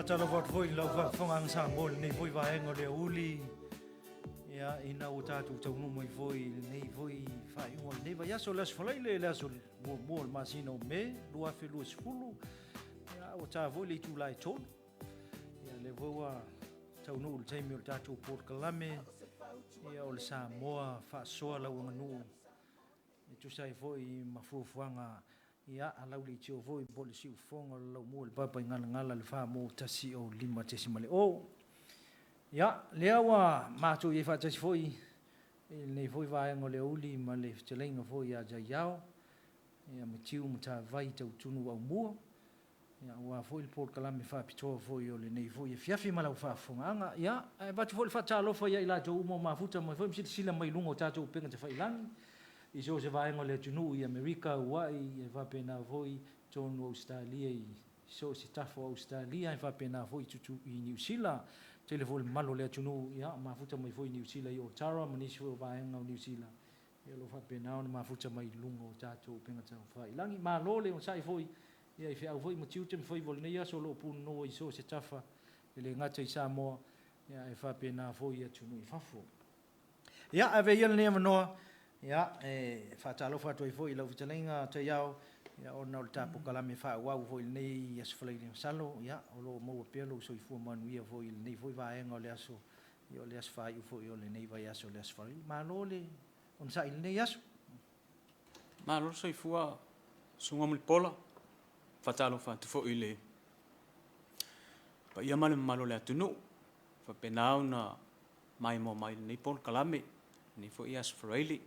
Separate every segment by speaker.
Speaker 1: faatalofa atu foi i lau faafofogaaga Samoa i lenei foi vaega o le aoauli, ia, ina ua tatou taunuu mai foi i lenei foi faaiuga o lenei vaiaso, le Aso Faraile, le aso muamua o le masina o Me 2020, ia, ua ta foi le itula e 3. Ia, lea foi ua taunuu i le taimi o le tatou polokalame, ia, o le Samoa Faasoa Lau Aganuu, e tusa ai foi ma fuafuaga ia a lau leitio foi po o le siufofoga o le laumua i le Papaigalagala i le 4.105.0. Ia, lea ua matou i ai faatasi foi i lenei foi vaega o le aoauli ma le fetalaiga foi ia Jaiao, ia Matiu Matavai Tautunu Aumua, Ia, aua foi le polokalame faapitoa foi o lenei foi afiafi ma lau faafofogaaga. Ia, ae avatu foi le faatalofa ia i latou uma ua mafuta mai foi ma silasila mai i luga o tatou upega tafailagi i so o se vaega o le atunuu i Amerika, Hawaii, e faapena foi i totonu o Ausetalia i so o se tafa o Ausetalia, e faapena foi i Niu Sila. Tele foi le mamalu o le atunuu, ia, mafuta mai foi i Niu Sila i Otara ma nisi foi o vaega o Niu Sila, ia o lo o faapena ona mafuta mai i luga o tatou upega tafailagi. Malo le onosai foi Ia, i feau foi ma tiute ma faiva o lenei aso o lo o punonoa i so o se tafa, e le gata i Samoa, ia, ae faapena foi i atunuu i fafo. Ia, ae avea ia lenei avanoa, ia, e faatalofa atu ai foi i lau fetalaiga Taiao, ia, ona o le ta polokalame faaauau foi i lenei Aso Faraile, masalo, ia, o lo o maua pea lou soifua manuia foi i lenei foi vaega o le aso, ia, o le aso faaiu foi o lenei vaiaso o le Aso Faraile. Malo le onosai i lenei aso.
Speaker 2: Malo le soifua Susuga Mulipola. Faatalofa atu foi i le paia ma le mamalu o le atunuu, faapena ona maimoa mai i lenei polokalame, lenei foi Aso Faraile.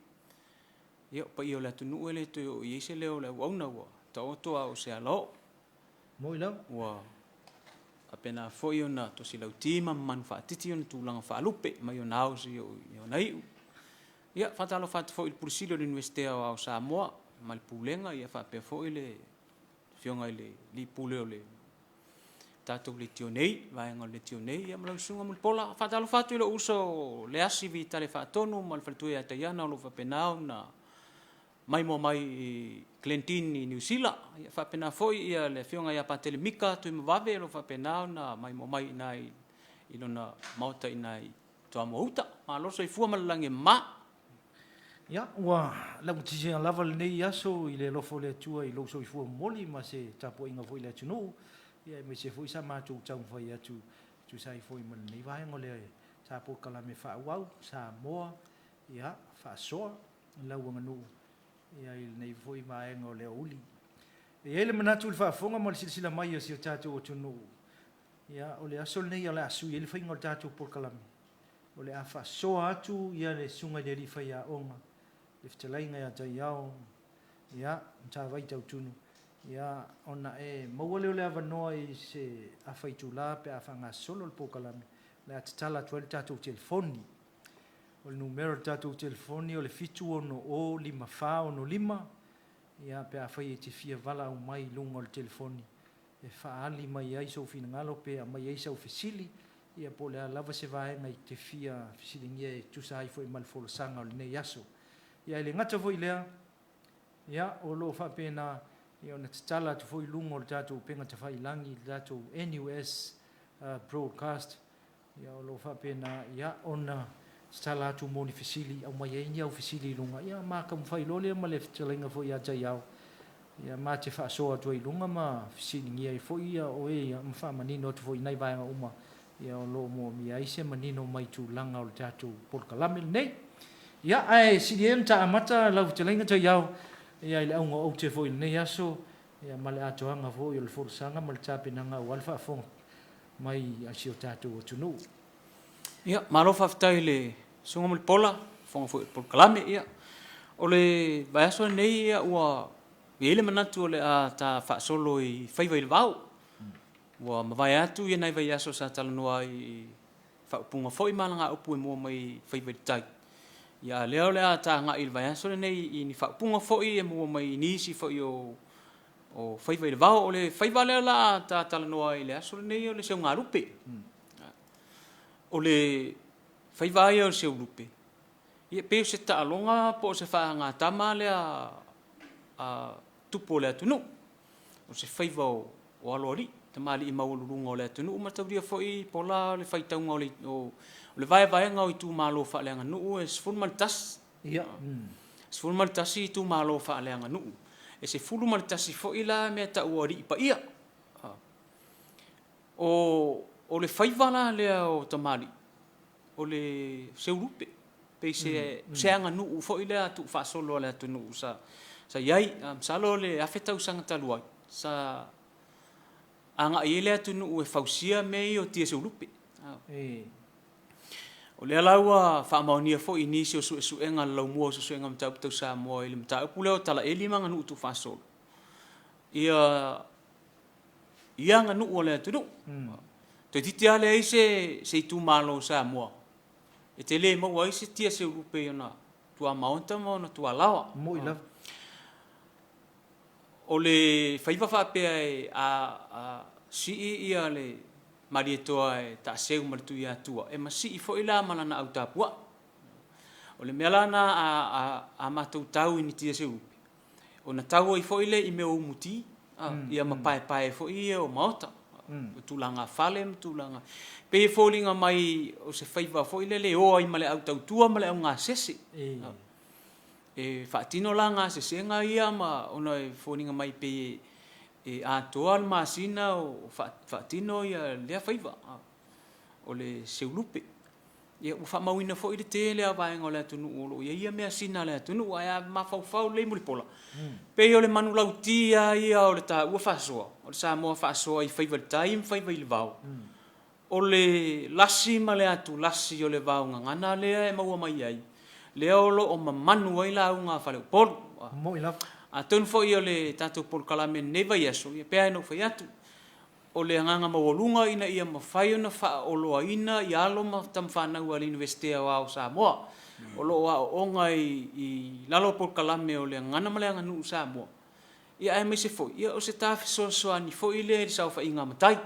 Speaker 2: Ia, o paia o le atunuu e le toe oo i ai se leo o le auauna ua taoto a o se alaoo.
Speaker 1: Moi lava.
Speaker 2: Ua faapena foi ona tosilauti ma mamanu faatiti ona tulaga faalupe mai ona ao seia oo i ona iu. Ia, faatalofa atu foi i le Pule Sili o le Iunivesite Aoao o Samoa ma le Pulega, ia faapea foi le Afioga i le Alii Pule o le tatou leitio nei, vaega o le leitio nei, ia ma lau Susuga Mulipola. Faatalofa atu i lou uso Leasi Vitale Faatonu ma le faletua ia Taiana o lo o faapena ona maimoa mai i Glendene i Niu Sila. Ia faapena foi ia le Afioga ia Patele Mika Tuimavave o lo o faapena ona maimoa mai i ina i lona maota i ina i Toamua Uta. Malo le soifua ma le lagi e mama.
Speaker 1: Ia, ua laugatasia lava lenei aso i le alofa o le Atua i lou soifua momoli ma se tapuaiga foi i le atunuu, ia aemaise foi sa matou taumafai atu e tusa ai foi ma lenei vaega o le tapolokalamme faaauau Samoa, ia, faasoa lau aganuu ia i lenei foi vaega o le aoauli. E i ai le manatu i le faafofoga ma le silasila mai a si o tatou atunuu, ia, o le aso lenei o le a sui ai le faiga o le tatou polokalame, o le a faasoa atu ia le Susuga i le Alii Faiaoga, le Fetalaiga ia Taiao, ia, Matavai Tautunu, ia, ona e maua lea o le avanoa i se afa itula pe a faagasolo le polokalame, o le a tatala atu ai le tatou telefoni. O le numera o le tatou telefoni o le 760 5465, ia, pe afai e te fia valaau mai i luga o le telefoni e faaali mai ai sou finagalo pe aumai ai sau fesili, ia po o le a lava se vaega e te fia fesiligia e tusa ai foi ma le folasaga o lenei aso. Ia e le gata foi i lea, ia o lo o faapena ia ona tatala atu foi luga o le tatou upega tafailagi, le tatou NUS Broadcast, Ia, o lo o faapena ia ona tatala atu mo ni fesili, aumai ai ni au fesili i luga, ia ma taumafai loa lea ma le fetalaiga foi ia Taiao, ia ma te faasoa atu ai i luga ma fesiligia ai foi ia oe ia ma faamanino atu foi i nai vaega uma ia o lo o moomia ai se manino mai tulaga o le tatou polokalame lenei. Ia, ae sili ai ona ta amata lau fetalaiga Taiao ia i le auga o aute foi i lenei aso ia ma le atoaga foi o le folasaga ma le tapenaga aua le faafofoga mai a si o tatou atunuu.
Speaker 2: Ia, malo faafetai i le Susuga Mulipola, fofoga foi o le polokalame. Ia, o le vaiaso lenei ia ua i ai le manatu o le a ta faasolo i faiva i le vao. Ua mavae atu ia nai vaiaso sa talanoa ai i faaupuga foi ma alagaupu e mua mai i faiva i le tai. Ia, a lea o le a ta agai i le vaiaso lenei i ni faaupuga foi e mua mai i nisi foi o O faiva i le vao. O le faiva lea la ta talanoa ai i le aso lenei o le seugalupe. O le faiva ia o le seulupe, ia pei o se taaloga po o se faagatama lea a tupu o le atunuu. O se faiva o aloalii. tamalii maualuluga o le atunuu, mataulia foi pola o le faitauga o le, o, o le vaevaega o itumalo faaleaganuu e 11.
Speaker 1: Ia.
Speaker 2: 11 itumalo faaleaganuu. E 11 foi la mea tau o alii paia. O, o le faiva la lea o tamalii, o le seulupe, pei se, se aganuu foi lea tuufaasolo a le atunuu sa, sa i ai. Masalo o le 1000 tausaga talu ai, sa agai ai le atunuu e fausia mea ia o tia seulupe. O lea la ua faamaonia foi i nisi o suesuega a le Laumua o Suesuega o Mataupu Tau Samoa i le mataupu lea o Talaeli ma aganuu tuufaasolo, ia ia aganuu a le atunuu. Toeitiiti lava leai se, se itumalo o Samoa e te le maua ai se tia seulupe i ona tuamaota ma ona tualaoa.
Speaker 1: Moi lava.
Speaker 2: O le faiva faapea e a, a sii ia le Malietoa e taaseu ma le Tuiatua, e masii foi la ma lana au tapuai. O le mea la lena a, a, a matou tau i ni tia seulupe, ona tau ai foi lea i mea o umuti, a, ia ma paepae foi ia o maota, o tulaga fale ma tulaga, pei e foliga mai o se faiva foi lele e o ai ma le au tautua ma le au gasese. E faatino la gasesega ia ma ona e foliga mai pei e atoa le masina o faatino ia lea faiva o le seulupe. Ia ua faamauina foi le tele lava o vaega o le atunuu o lo o i ai ia measina a le atunuu, ae a mafaufau lelei Mulipola, pei o le manulauti lava ia o le taua faasoa, o le Samoa faasoa i faiva i le tai ma faiva i le vao, o le lasi ma le atulasi o le vaogagana lea e maua mai ai, lea o lo o mamanu ai lauga a Faleupolu.
Speaker 1: Moni lava.
Speaker 2: Atonu foi o le tatou polokalame i lenei vaiaso, ia pei lava ona ou fai atu, o le agaga maualuga ina ia mafai ona faaoloaina i alo ma tamafanau a le Iunivesite Aoao o Samoa o lo o aooga i lalo o polokalame o le Gagana ma le Aganuu Samoa, ia aemaise foi ia o se ta fesoasoani foi lea i le saofaiga a matai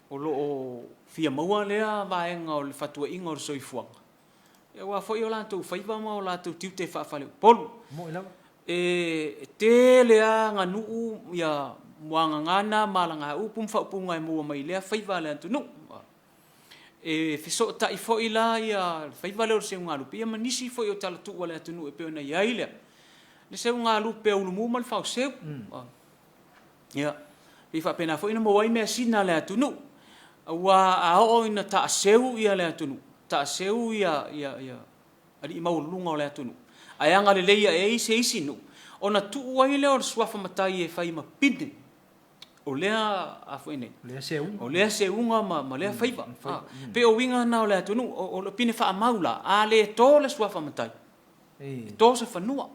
Speaker 2: o lo o fia maua lea vaega o le fatuaiga o le soifuaga, aua foi o latou faiva ma o latou tiute faa-faleupolu.
Speaker 1: Moni lava.
Speaker 2: E tele lava aganuu ia muagagana ma alagaupu ma faaupuga e maua mai lea faiva a le atunuu. E fesootai foi la ia le faiva lea o le seugalupe ia ma nisi foi o talatuu a le atunuu e pei ona i ai le seugalupe a Ulumu ma le Faoseu. Ia, pei faapena foi ona maua ai measina a le atunuu. Aua a oo ina taaseu ia le atunuu, taaseu ia, ia, ia alii maualuluga o le atunuu, ae agalelei ae ai se isi nuu, ona tuu ai lea o le suafa matai e fai ma pine o lea a foi nei,
Speaker 1: o lea seuga,
Speaker 2: o lea seuga ma, ma lea faiva. Mm, mm. Pei o uiga na o le atunuu, o, o le pine faamau la, a le to le suafa matai, e to se fanua.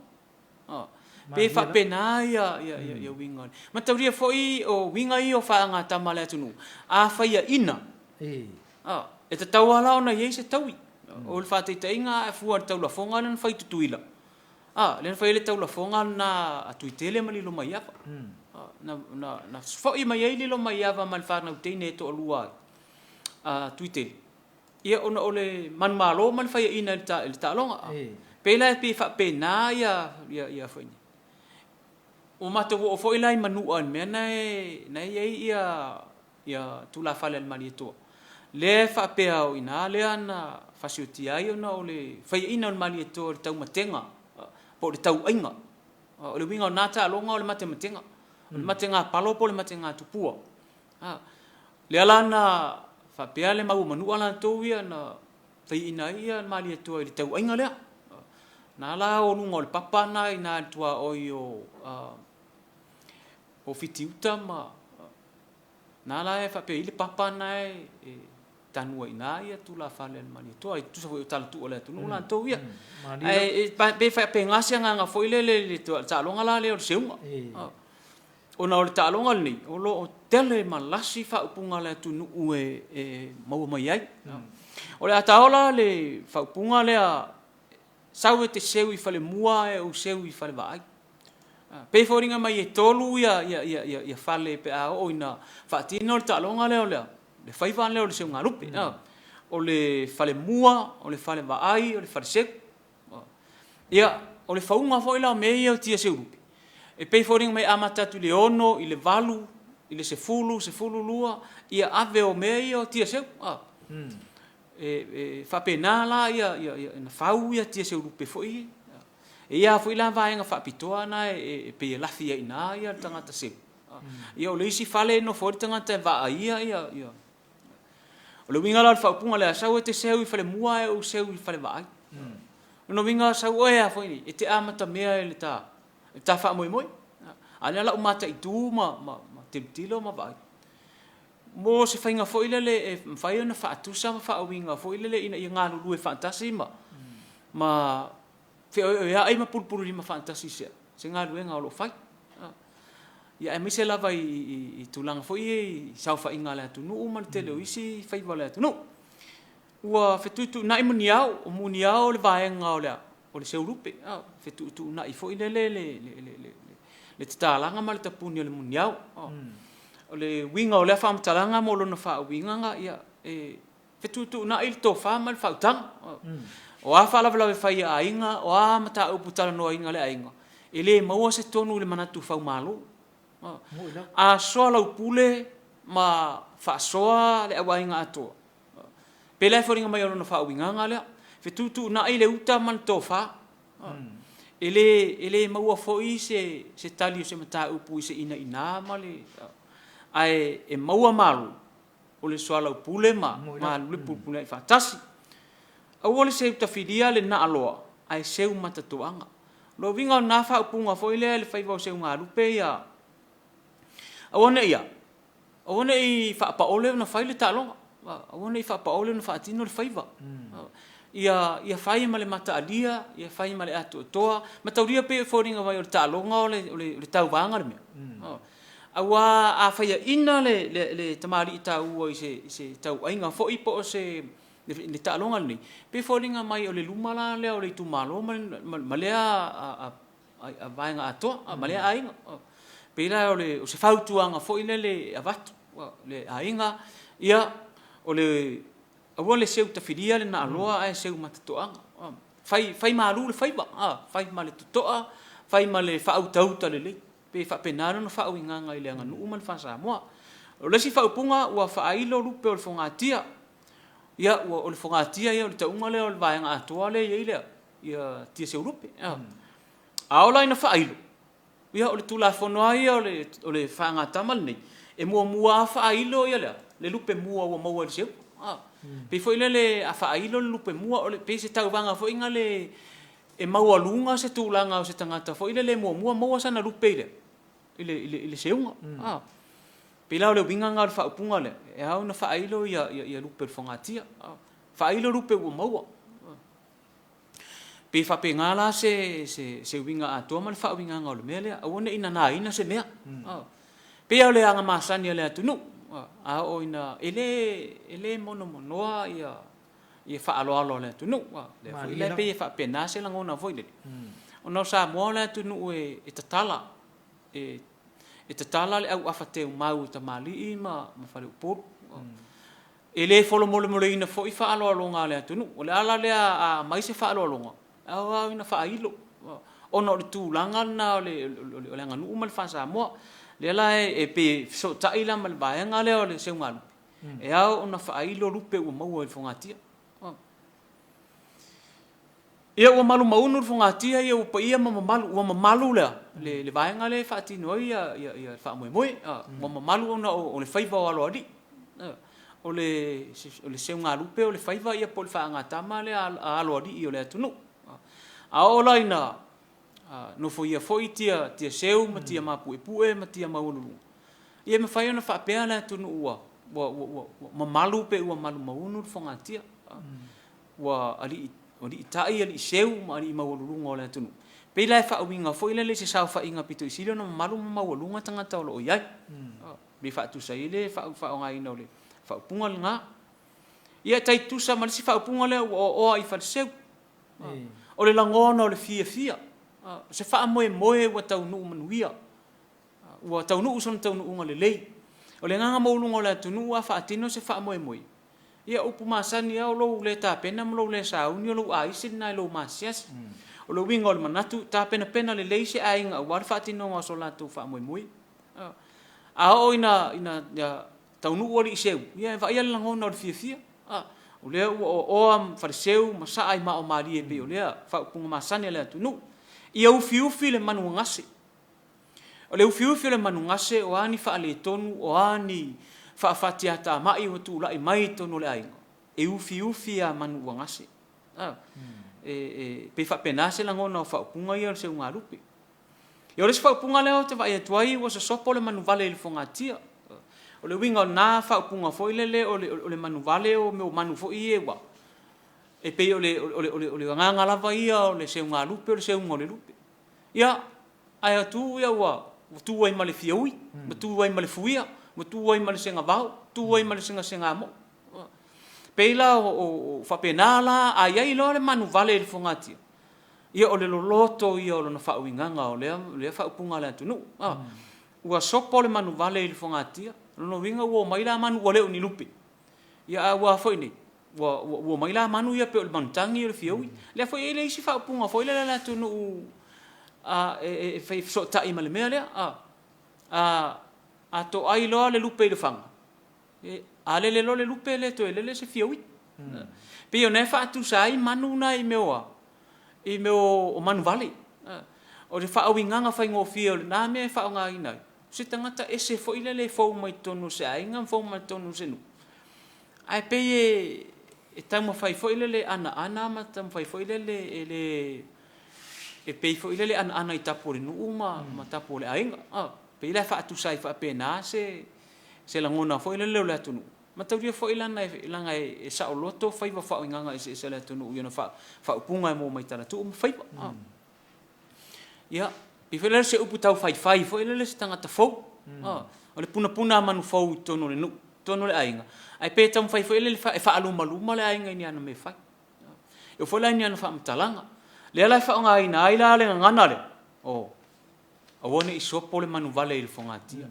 Speaker 2: Pe faapena ia, ia, ia, ia uiga. Mataulia foi o uiga ia o faagatama a le atunuu, a faiaina, e tatau lava la ona i ai se taui. O le faataitaiga a e fua i le taulafoga lea na fai i Tutuila, lea na fai ai le taulafoga lena a Tuitele ma Lilomaiava. Na, na, na foi mai ai Lilomaiava ma le fanau teine e toalua a Tuitele, Ia ona o le manumalo ma le faiaina i le taaloga. Pei la e pei e faapena ia ia ia foi nei. Ua matou oo foi la i Manua i le mea na e na e i ai ia ia tulafale a le Malietoa, lea e faapea o i ina lea na fasiotia ai ona o le faiaina o le Malietoa i le taumatega po o le tauaiga. O le uiga o na taaloga o le matematega, o le mategapalo po o le mategatupua. A, lea la na faapea le mau o Manua latou ia na faiaina ai ia le Malietoa i le tauaiga lea. Na la o luga o le papa na i ina i le tuaoi o, o Fitiuta ma, na la e faapea i ai le papa na e, e tanu ai i ina ia tulafale a le Malietoa, e tusa foi o talatuu a le atunuu latou ia. Ae e pei e faapena se agaga foi lele i le taaloga la lea o le seuga. Ona o le taaloga lenei, o lo o tele ma lasi faaupuga a le atunuu e maua mai ai. O le a taola le faaupuga lea, sau e te seu i falemua ae ou seu i falevaai. Pei e foliga mai e tolu ia fale pe a oo ina faatino le taaloga lea o le faiva lea o le seugalupe. O le falemua, o le falevaai, o le faleseu. Ia, o le fauga foi la o mea ia o tia seulupe, e pei e foliga mai e amata atu i le 6, i le 8, i le 10, 12 ia ave o mea ia o tiaseu. E faapena la ia na fau ia tiaseulupe foi ia. E i ai lava foi la vaega faapitoa na e pei e lafi ai i ina le tagata seu. Ia o le isi fale e nofo ai le tagata e vaaia ia. O le uiga la o le faaupuga lea, sau e te seu i falemua ae ou seu i falevaai. O lona uiga sau oe a foi e te amatamea i le ta faamoemoe. A o lea la u mataitu ma tilotilo ma vaai mo se faiga foi lele e mafai ona faatusa ma faauiga foi lele ina ia galulue faatasi ma feoeoeai ma pulupululima faatasi i se galuega o lo o fai. Ia aemaise lava i tulaga foi ia i saofaiga a le atunuu ma le tele o isi faiva o le atunuu. Ua fetuutuunai muniao, o muniao o le vaega o le a? O le seulupe, fetuutuunai foi lele le tatalaga ma le tapuni o le muniao. O le uiga o lea faamatalaga mo lona faauigaga, ia e fetuutuunai le tofa ma le faautaga. O a faalavelave fai a aiga, o a mataupu talanoaina a le aiga, e le maua se tonu i le manatu faumalo. A soalaupule ma faasoa le auaiga atoa, pei la e foliga mai o lona faauigaga lea, fetuutuunai le uta ma le tofa. E le maua foi se tali o se mataupu i se inaina ma le, ae e maua malo o le soalaupule ma galulue pulepuleai faatasi. Aua le seu tafilia le naaloa ae seu matatoaga. O lona uiga o lena faaupuga foi lea i le faiva o seugalupe ia, aua ne i a? Aua ne i faapaole ona fai le taaloga, aua ne i faapaole ona faatino le faiva. Ia fai ma le mataalia, ia fai ma le atoatoa. Mataulia pei e foliga mai o le taaloga o le tauvaga le mea. Aua a faiaina le tamalii taua i se tauaiga foi po o se taaloga lenei, pei e foliga mai o le luma la lea o le itumalo ma lea vaega atoa ma lea aiga. Pei la o se fautuaga foi lele e avatu i le aiga, ia, o le aua le seu tafilia le naaloa ae seu matatoaga. Fai fai malu le faiva, fai ma le totoa, fai ma le faautauta lelei. Pei e faapena lona faauigaga i le aganuu ma le faa-Samoa. O le isi faaupuga, ua faailo lupe o le fogatia. Ia, ua, o le fogatia ia o le tauga lea o le vaega atoa lea e i ai le, ia Tiaseulupe. A oo la ina faailo, ia o le Tulafono lava ia o le faagatama lenei, e muamua lava faailo ia le a? Le lupe mua ua maua e le seuga. Pei foi lele a faailo le lupe mua, pei se tauvaga foi lea e maualuga se tulaga o se tagata foi lele e muamua maua sana lupe i le seuga. Pei la o le uiga lena o le faaupuga lea, e ao ona faailo ia lupe o le fogatia. Faailo lupe ua maua. Pei e faapena la se uiga atoa ma le faauigaga o le mea lea, aua ne i nanaina se mea. Pei lava o le aga masani a le atunuu, a oo ina, e le monomonoa ia faaaloalo a le atunuu. Lea foi la e pei e faapena se lagona foi lele, ona o Samoa o le atunuu e tatala, e tatala le auafa teumau i tamalii ma faleupolu. E le folomolemoleina foi faaaloaloga a le atunuu. O le ala lea a aumai se faaaloaloga, e ao lava ona faailo, ona o le tulaga lena o le aganuu ma le faa-Samoa. O lea la e pei e fesootai la ma le vaega lea o le seugalupe, e ao ona faailo lupe ua maua i le fogatia. Ia ua malu maunu le fogatia ia ua paia ma mamalu, ua mamalu le a? Le vaega lea e faatino ai le faamoemoe. Ua mamalu ona o le faiva o aloalii. O le seugalupe o le faiva ia po o le faagatama lea a aloalii o le atunuu. A oo la ina nofoia foi tia seu ma tia mapuepue ma tia maualuluga, ia e mafai ona faapea le atunuu ua mamalu pe ua malu maunu le fogatia. Ua aliitai, alii seu ma alii maualuluga o le atunuu. Pei la e faauiga foi lele i se saofaiga pito i sili ona mamalu ma maualuga tagata o lo o i ai. Pei e faatusa ai le faaaogaina o le faaupuga lena. Ia e tai tutusa ma le isi faaupuga lea ua oaoa i faleseu. O le lagona o le fiafia, o se faamoemoe ua taunuu manuia. Ua taunuu sona taunuuga lelei. O le agaga maualuga o le atunuu a faatino se faamoemoe, ia o upu masani lava o lou le tapena ma lou le sauni o lou aisi lena i lou maasiasi. O le uiga o le manatu, tapenapena lelei se aiga aua le faatinoga o so latou faamoemoe. A oo ina ina taunuu alii seu, ia e vaaia le lagona o le fiafia. A, o lea ua oaoa faleseu ma saa i mao malie pei o lea faaupuga masani a le atunuu. Ia ufiufi le manugase. O le ufiufi o le manugase o a ni faaletonu, o a ni faafatiatamai ua tulai mai i totonu o le aiga, e ufiufi lava manu ua gase. A, e, e pei e faapena se lagona o faaupuga ia o le seugalupe. Ia o le isi faaupuga lea ou te vaai atu ai ua sosopo le manuvale i le fogatia. O le uiga o lena faaupuga foi lele o le, o le manuvale o mea o manu foi ia ua e pei o le, o le, o le, o le agaga lava ia o le seugalupe o le seuga o le lupe. Ia, ae atu ia ua tu ai ma le fiaui, ua tu ai ma le fuia, ua tu ai ma le segavao, tu ai ma le segasegamo'o. Pei la o faapena la, a i ai loa le manuvale i le fogatia, ia o le loloto ia o lona faauigaga o lea, lea faaupuga a le atunuu. Ua sopo le manuvale i le fogatia, o lona uiga ua omai la manu ua le o ni lupe. Ia a ua a foi nei? Ua, ua, ua omai la manu ia pei o le manutagi o le fiaui. Lea foi e i ai le isi faaupuga foi lele a le atunuu a, e, e, e fai fesootai ma le mea lea, a, a, a toai loa le lupe i le faga, e, a lele loa le lupe e le toe lele se fiaui. Pei o na e faatusa ai manu na i mea o a? I mea o manuvale. O le faauigaga faigofie o lena mea e faaaogaina ai, o se tagata ese foi lele e fou mai totonu o se aiga ma fou mai totonu o se nuu, ae pei e, e taumafai foi lele e anaana ma taumafai foi lele e le, e pei foi lele e anaana i tapu o le nuu ma, ma tapu o le aiga. Pei la e faatusa ai faapena se, se lagona foi lele o le atunuu. Mataulia foi lana e, leaga e saoloto faiva faauigaga eseese a le atunuu i ona faaupuga e maua mai talatuu ma faiva. Ia, pei foi lele o se upu tau faifai foi lele se tagata fou. O le punapuna a manu fou i totonu o le nuu, i totonu o le aiga, ae pei e taumafai foi lele e faalumaluma le aiga i ni ana mea e fai. E oo foi la i ni ana faamatalaga. Lea la e faaaogaina ai la le gagana lea, oh, aua ne i sopo le manuvale i le fogatia.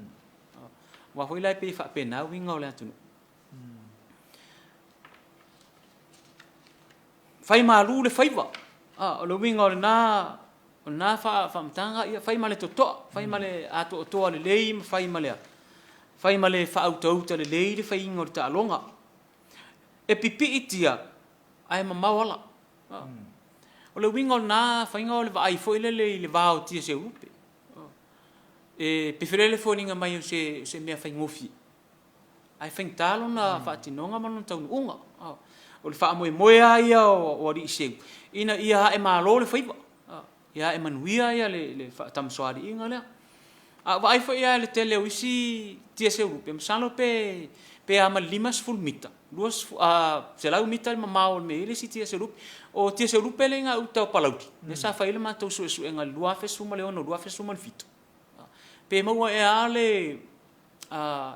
Speaker 2: Aua foi la e pei e faapena uiga o le atunuu. Fai malu le faiva. O le uiga o lena, o lena faamatalaga, ia fai ma le totoa, fai ma le atoatoa lelei ma fai ma le a? Fai ma le faautauta lelei le faiga o le taaloga. E pipii tia ae mamao ala. O le uiga o lena faiga o le vaai foi lele i le va o tia seurupe. E pefele le foliga mai o se, se mea faigofie, ae faigata lona faatinoga ma lona taunuuga. O le faamoemoe lava ia o alii seu, ina ia ae malo le faiva, ia ae manuia ia le, le faatamasoaliiga lea. A ou vaai foi lava i le tele o isi tia seurupe, masalo pe, pe a ma le 50 mita, 100 mita le mamao o le mea e i ai le isi tia seurupe. O tia seurupe lea e i gauta o Palauli, lea sa fai ai le matou suesuega i le 2016, 2017. Pe maua ea lava le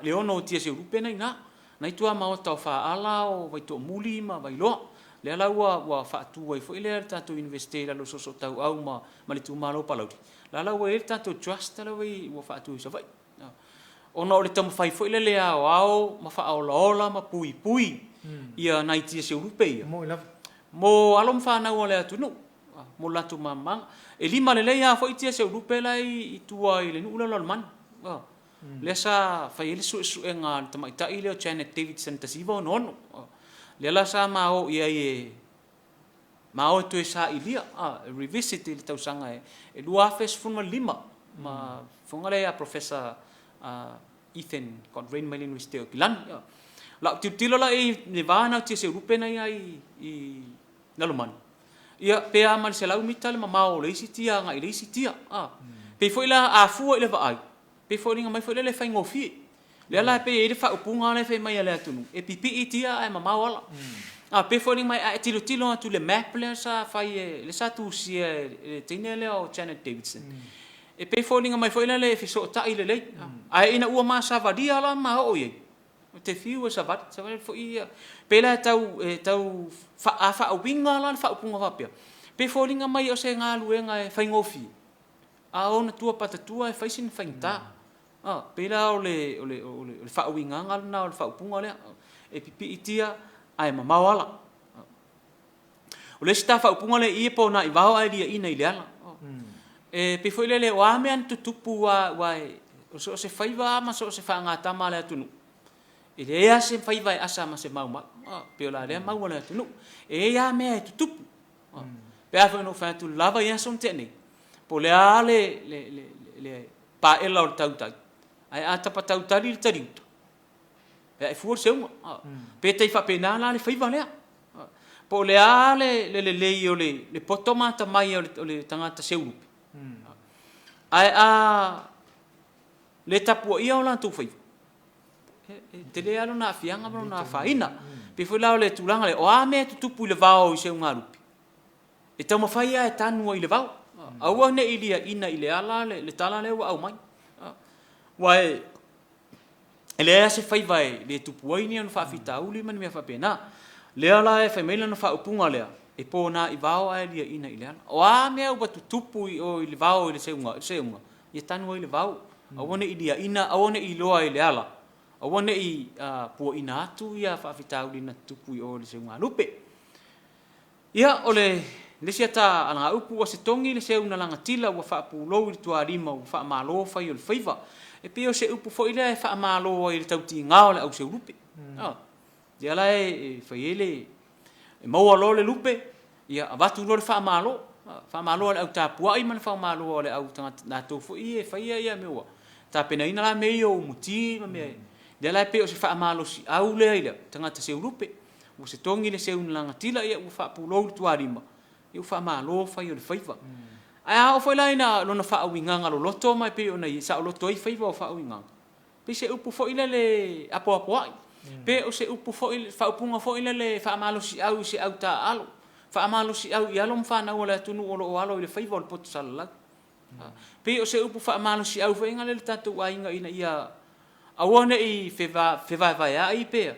Speaker 2: le ono o tia seurupe na i ina, na i tuamaota o Faala, o Vaitoomuli ma Vailoa. Lea la ua ua faatu ai foi lea le tatou Iunivesite i lalo o Soosootauau ma ma le itumalo o Palauli, la la ua i ai le tatou trust la ua ua faatu i Savaii. Ona o le taumafai foi lele e aoao ma faaolaola ma puipui ia nai tia seurupe ia mo alo ma fanau a le atunuu mo le latou malamalamaaga. E lima lelei lava foi tia seurupe la e i tua i le nuu lea o Lalomanu. Lea sa fai ai le suesuega a le tamaitai lea o Janet Davidson 1966. Lea la sa ma o i ai e ma o e toe sailia, revisit i le tausaga e 2015 ma fofoga lea ia Professor Ethan Godwin mai le Iunivesite o Kilani. Lau tilotilo la i le va lena o tia seurupe na i ai i Lalomanu, ia pe a ma le 100 mita le mamao o le isi tia agai i le isi tia. Pei foi la a fua i le vaai, pei foliga mai foi lele e faigofie. Lea la e pei e i ai le faaupuga lea e fai mai a le atunuu, e pipii tia ae mamao ala. A pei foliga mai a e tilotilo atu i le map lea sa fai e, lea sa tusia e le teine lea o Janet Davidson, e pei foliga mai foi lele e fesootai lelei. Ae ina ua ma savalia la ma oo i ai, ou te fiu e savali, savali foi ia. Pei la e tau, e tau, a faauiga la le faaupuga faapea, pei foliga mai o se galuega e faigofie, A o ona tua patatua e fai sina faigata. A, pei la o le, o le, o le, o le faauigaga lena o le faaupuga lea. E pipii tia ae mamao ala. O le isi ta faaupuga lea i i e ponaivao ae liaina i le ala. E pei foi lele o a mea na tutupu aua e, O so o se faiva lava ma so o se faagatama a le atunuu, e leai lava se faiva e asa ma se maumau. Pei o la lea mau a le atunuu. E i ai lava mea e tutupu. Pe a foi ona ou fai atu i le la vaiaso na tea nei, po o le a le paela o le tautai, ae a tapa tautali le taliuta, e ae fua le seuga. Pe tai faapena la le faiva lea. Po o le a le lelei o le poto ma atamai o le tagata seulupe, ae a le tapuaia o latou faiva, e tele lava lona aafiaga ma lona afaina. E pei foi la o le tulaga lea, o a mea e tutupu i le vao i seugalupe, e taumafai lava e tanu ai i le vao, aua ne i liaina i le ala le tala lea ua aumai. Aua e leai lava se faiva e le tupu ai ni ona faafitauli ma ni mea faapena. O lea la e fai mai lana faaupuga lea, e pona i vao ae liaina i le ala. O a mea ua tutupu i o i le vao i le seuga, ia tanu ai i le vao, aua ne i liaina, aua ne i iloa i le ala, aua ne i puaina atu ia faafitauli na tutupu i o i le seugalupe. Ia, o le isi ata alagaupu, ua se togi le seu na lagatila ua faapulou i le tualima ua faamalo fai o le faiva. E pei o se upu foi lea e faamalo ai i le tautiga o le au seulupe. Lea la e fai ai le, e maua loa le lupe, ia avatu loa le faamalo, faamalo a le au tapuai ma le faamalo a le au tagata latou foi ia e faia ia mea ua tapenaina la mea ia o umuti ma mea, lea la e pei o se faamalosiau lea i le tagata seulupe, ua se togi le seu na lagatila, ia ua faapulou le tualima, ia ua faamalo fai o le faiva. Ae a oo foi la ina lona faauigaga loloto ma e pei ona saoloto ai faiva o faauigaga, Pei se upu foi lele apoapoai, pe o se upu foi, faaupuga foi lele faamalosiau i se au taaalo, faamalosiau i alo ma fanau a le atunuu o lo o alo i le faiva o le poto salalau. Pei o se upu faamalosiau foi lea i le tatou aiga ina ia aua ne i fevaevaeai pe,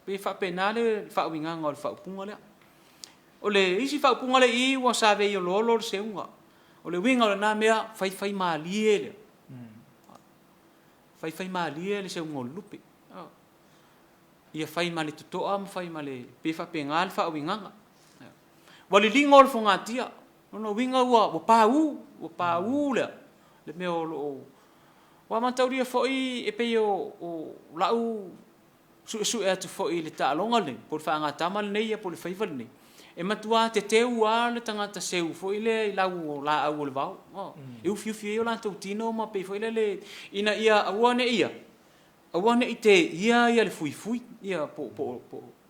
Speaker 2: pei e faapena le faauigaga o le faaupuga lea. O le isi faaupuga lea e i i ua saveioloolo le seuga. O le uiga o lena mea, faifaimalie le Faifaimalie le seuga o le lupe. Ia fai ma le totoa ma fai ma le, pei e faapena le faauigaga. Ua liligo le fogatia, o lona uiga ua paū, ua paū le mea o lo o… Aua mataulia foi e pei o lau suesue atu foi i le taaloga lenei po o le faagatama lenei po o le faiva lenei, e matua teteu lava le tagata seu foi lea i lau o laau o le vao, e ufiufi ai o latou tino ma pei foi lele ina ia aua ne i ia, aua ne i teia le fuifui ia po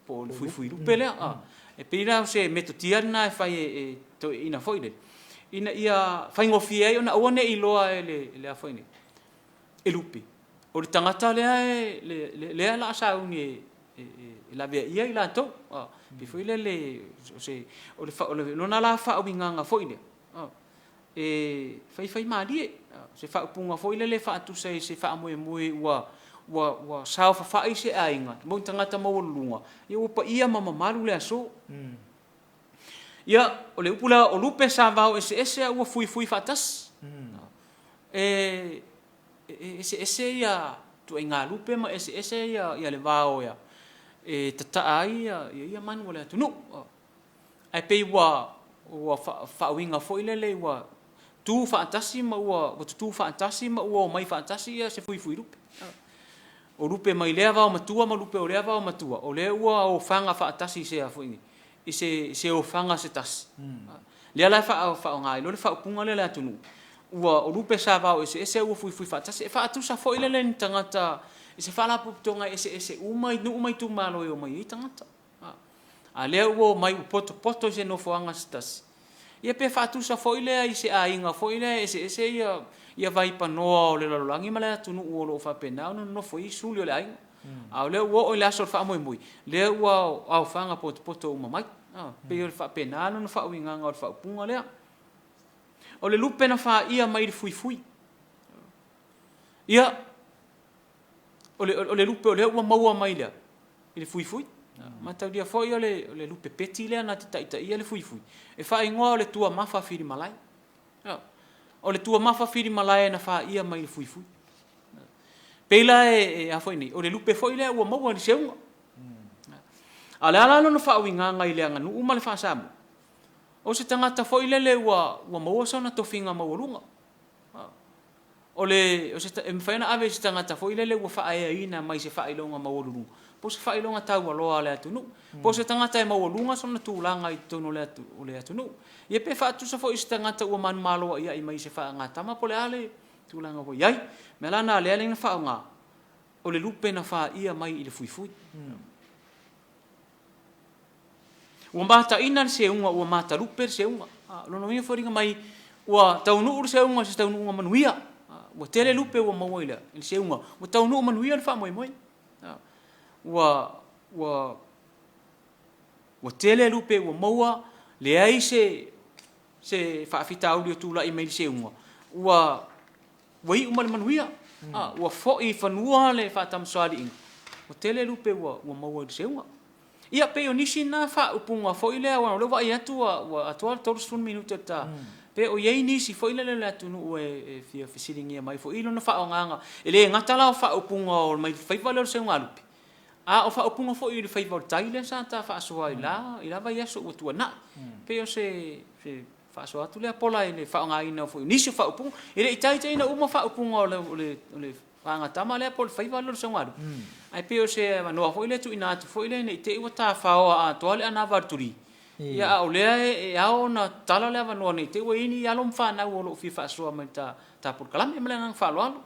Speaker 2: o le fuifuilupe lea. E pei la o se metotia lena e fai e toeaiina foi lele ina ia faigofie ai ona aua ne i iloa e le a foi nei, e lupe, o le tagata lea o le a sauni e laveaia i latou. E pei foi lele o lona la faauigaga foi lea, e faifaimalie, o se faaupuga foi lele e faatusa i se faamoemoe ua saofafai se aiga ma ni tagata maualuluga, ia ua paia ma mamalu le aso. Ia, o le upu la o lupe sa vao eseese a ua fuifui faatasi. E eseese ia ituaiga lupe ma eseese ia le vao e tataa ai ia manu a le atunuu. Ae pei ua faauiga foi lele ua tu faatasi ma ua tutu faatasi ma ua omai faatasi ia se fuifuilupe. O lupe mai lea vaomatua ma lupe o lea vaomatua, o lea ua ofaga faatasi i se a foi nei, i se ofaga se tasi. Lea la e faaaoga ai loa le faaupuga lea a le atunuu, ua o lupe sa vao eseese a ua fuifui faatasi. E faatusa foi lele i ni tagata i se faalapotopotoga e eseese uma nuu ma itumalo e omai ai tagata. A lea ua omai ua potopoto i se nofoaga se tasi, ia pe faatusa foi lea i se aiga foi lea e eseese ia vaipanoa o le lalolagi ma le atunuu o lo o faapena ona nonofo ai suli o le aiga. A o lea ua oo i le aso o le faamoemoe, lea ua aofaga potopoto uma mai. E pei e faapena lona faauigaga o le faaupuga lea. O le lupe na faia mai le fuifui. Ia, o le lupe o lea ua maua mai i le fuifui. Mataulia foi o le lupe peti lea na te taitaia le fuifui, e faaigoa o le tuamafa filimalae. O le tuamafa filimalae na faia mai le fuifui. Pei la e a foi nei, o le lupe foi lea ua maua i le seuga. A o le a la lona faauigaga i le aganuu ma le faa-Samoa? O se tagata foi lele ua maua sona tofiga maualuga. O le, o se, e mafai ona ave i se tagata foi lele ua faaeaina mai se faailoga maualuluga, po o se faailoga taualoa a le atunuu, po o se tagata e maualuga sona tulaga i totonu o le, o le atunuu. Ia pe faatusa foi i se tagata ua manumalo aiai mai i se faagatama po o le a le tulaga ua i ai. O le mea la lena lea na faaaoga, o le lupe na faia mai i le fuifui. Ua mataina le seuga, ua matalupe le seuga. O lona uiga e foliga mai ua taunuu le seuga i se taunuuga manuia. Ua tele lupe ua maua i le seuga, ua taunuu manuia le faamoemoe. Ua, ua, ua tele lupe ua maua, leai se, se faafitauli o tulai mai i le seuga, ua, ua iu ma le manuia. Ua foi i fanua le faatamasoaliiga, ua tele lupe ua, ua maua i le seuga. Ia pei o nisi na faaupuga foi lea aua o lea ua vaai atu ua atoa le 30 minute o le ta, pe o i ai nisi foi lele o le atunuu e fia fesiligia mai foi i lona faaaogaga. E le gata la o faaupuga mai le faiva lea o le seugalupe, a o faaupuga foi i le faiva o le tai lea sa ta faasoa i la vaiaso ua tuanai. Pei o se faasoa atu lea Pola i le faaaogaina foi o nisi o faaupuga. E le i taitaiina uma faaupuga o le Fagatama lea po o le faiva lea o le seugalupe, ae pei o se avanoa foi lea e tuuina atu foi lea ne i te i ua tafaoa atoa le anava a le tuli, ia a o lea e ao ona tatala le avanoa ne i te i ua i ai ni alo ma fanau o lo o fia faasoa mai i le ta polokalame. Ma le agaga faaaloalo.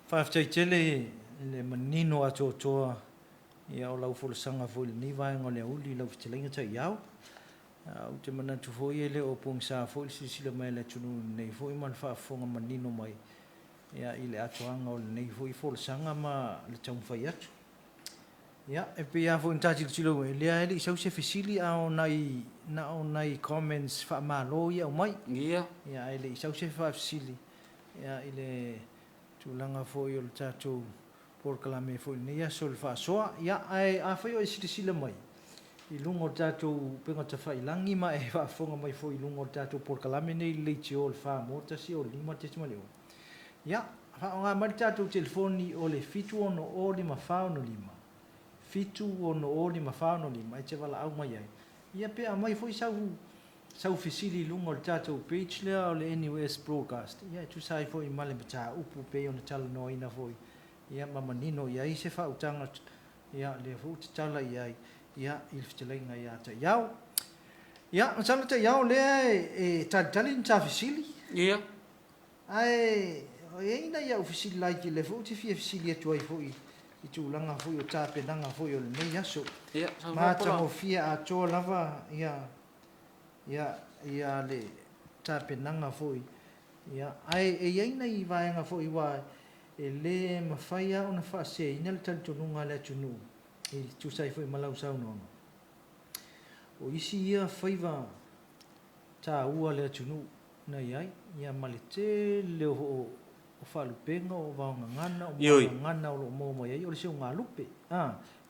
Speaker 1: Faafetai tele i le manino atoatoa o lau folasaga foi i lenei vaega o le aoauli i lau fetalaiga Taiao. Ou te manatu foi e le o pogisa foi le silasila mai a le atunuu i lenei foi ma le faafofoga manino mai i le atoaga o lenei foi folasaga ma le taumafai atu. Ia, e pei lava foi ona ta tilotilo, e lea e le i sau se fesili a o nai, na o nai comments faamalo ia e aumai.
Speaker 2: Ia.
Speaker 1: Ia, ae le i sau se faafesili ia i le tulaga foi o le tatou polokalame foi i lenei aso i le faasoa. Ia, ae afai o e silasila mai i luga o le tatou upega tafailagi ma e faafofoga mai foi i luga o le tatou polokalame nei i le leitio o le 4 1 5.0, ia, faaaoga mai le tatou telefoni o le 760 565, 760 565 e te valaau mai ai. Ia pe aumai foi sau fesili i luga o le tatou page lea o le NUS Broadcast, ia e tusa ai foi ma le mataupu pei ona talanoaina foi, ia ma manino i ai se faautaga, ia lea foi ua tatala i ai ia i le fetalaiga ia Taiao. Ia, masalo Taiao lea e talitali ni ta fesili.
Speaker 2: Ia.
Speaker 1: Ae e i ai nai au fesili laiti lea foi ou te fia fesili atu ai foi i tulaga foi o tapenaga foi o lenei aso.
Speaker 2: Ia, saunoa Pola.
Speaker 1: Matagofie atoa lava ia ia ia le tapenaga foi. Ia, ae e i ai nai vaega foi aua e le mafai lava ona faaseseina le talitonuga a le atunuu i tusa ai foi ma lau saunoaga. O isi ia faiva taua a le atunuu na i ai, ia ma le tele o faalupega, o vaogagana, o muagagana o lo o maua mai ai, o le seugalupe.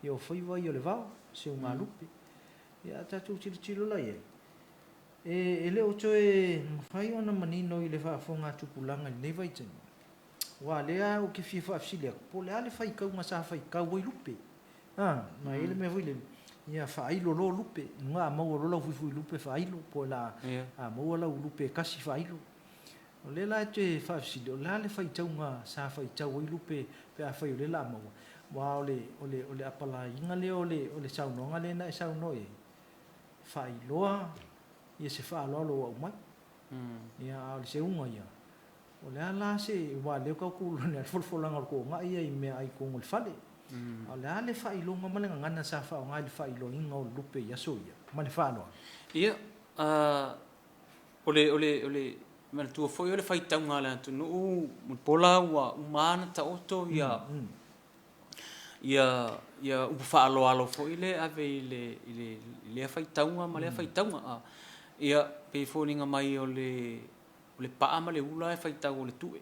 Speaker 1: Ia o faiva ia o le vao, seugalupe. Ia a tatou tilotilo la i ai, e le o toe mafai ona manino i le faafofoga a tupulaga i lenei vaitaimi, aua o lea ou te fia faafesili atu, po o le a le faitauga sa faitau ai lupe? Ma e i ai le mea foi lele, ia faailo loa lupe, luga a maua loa lau fuifui lupe faailo, po o le a maua lau lupe e tasi faailo. O lea la e te faafesili, o le a le faitauga sa faitau ai lupe pe afai o lea o le a maua? Aua o le, o le, o le apalaiga lea o le, o le saunoaga lea na e saunoa i ai, faailoa ia se faaaloalo ua aumai. Ia, a o le seuga ia, o le a la se, aua o lea ua tatou iloa le folafolaga o le togai ia i meaai i totonu o le fale. A o le a le faailoga ma le gagana sa faaaoga i le faailoaina o lupe i aso ia? Ma le faaaloalo.
Speaker 2: Ia, o le, o le, o le, manatua foi o le faitauga a le atunuu, Mulipola ua uma lava ona taoto ia, ia, ia upu faaaloalo foi lea e ave i le, i le, i lea faitauga ma lea faitauga. Ia, pei e foliga mai o le, o le paa ma le ula e faitau o le tu'e.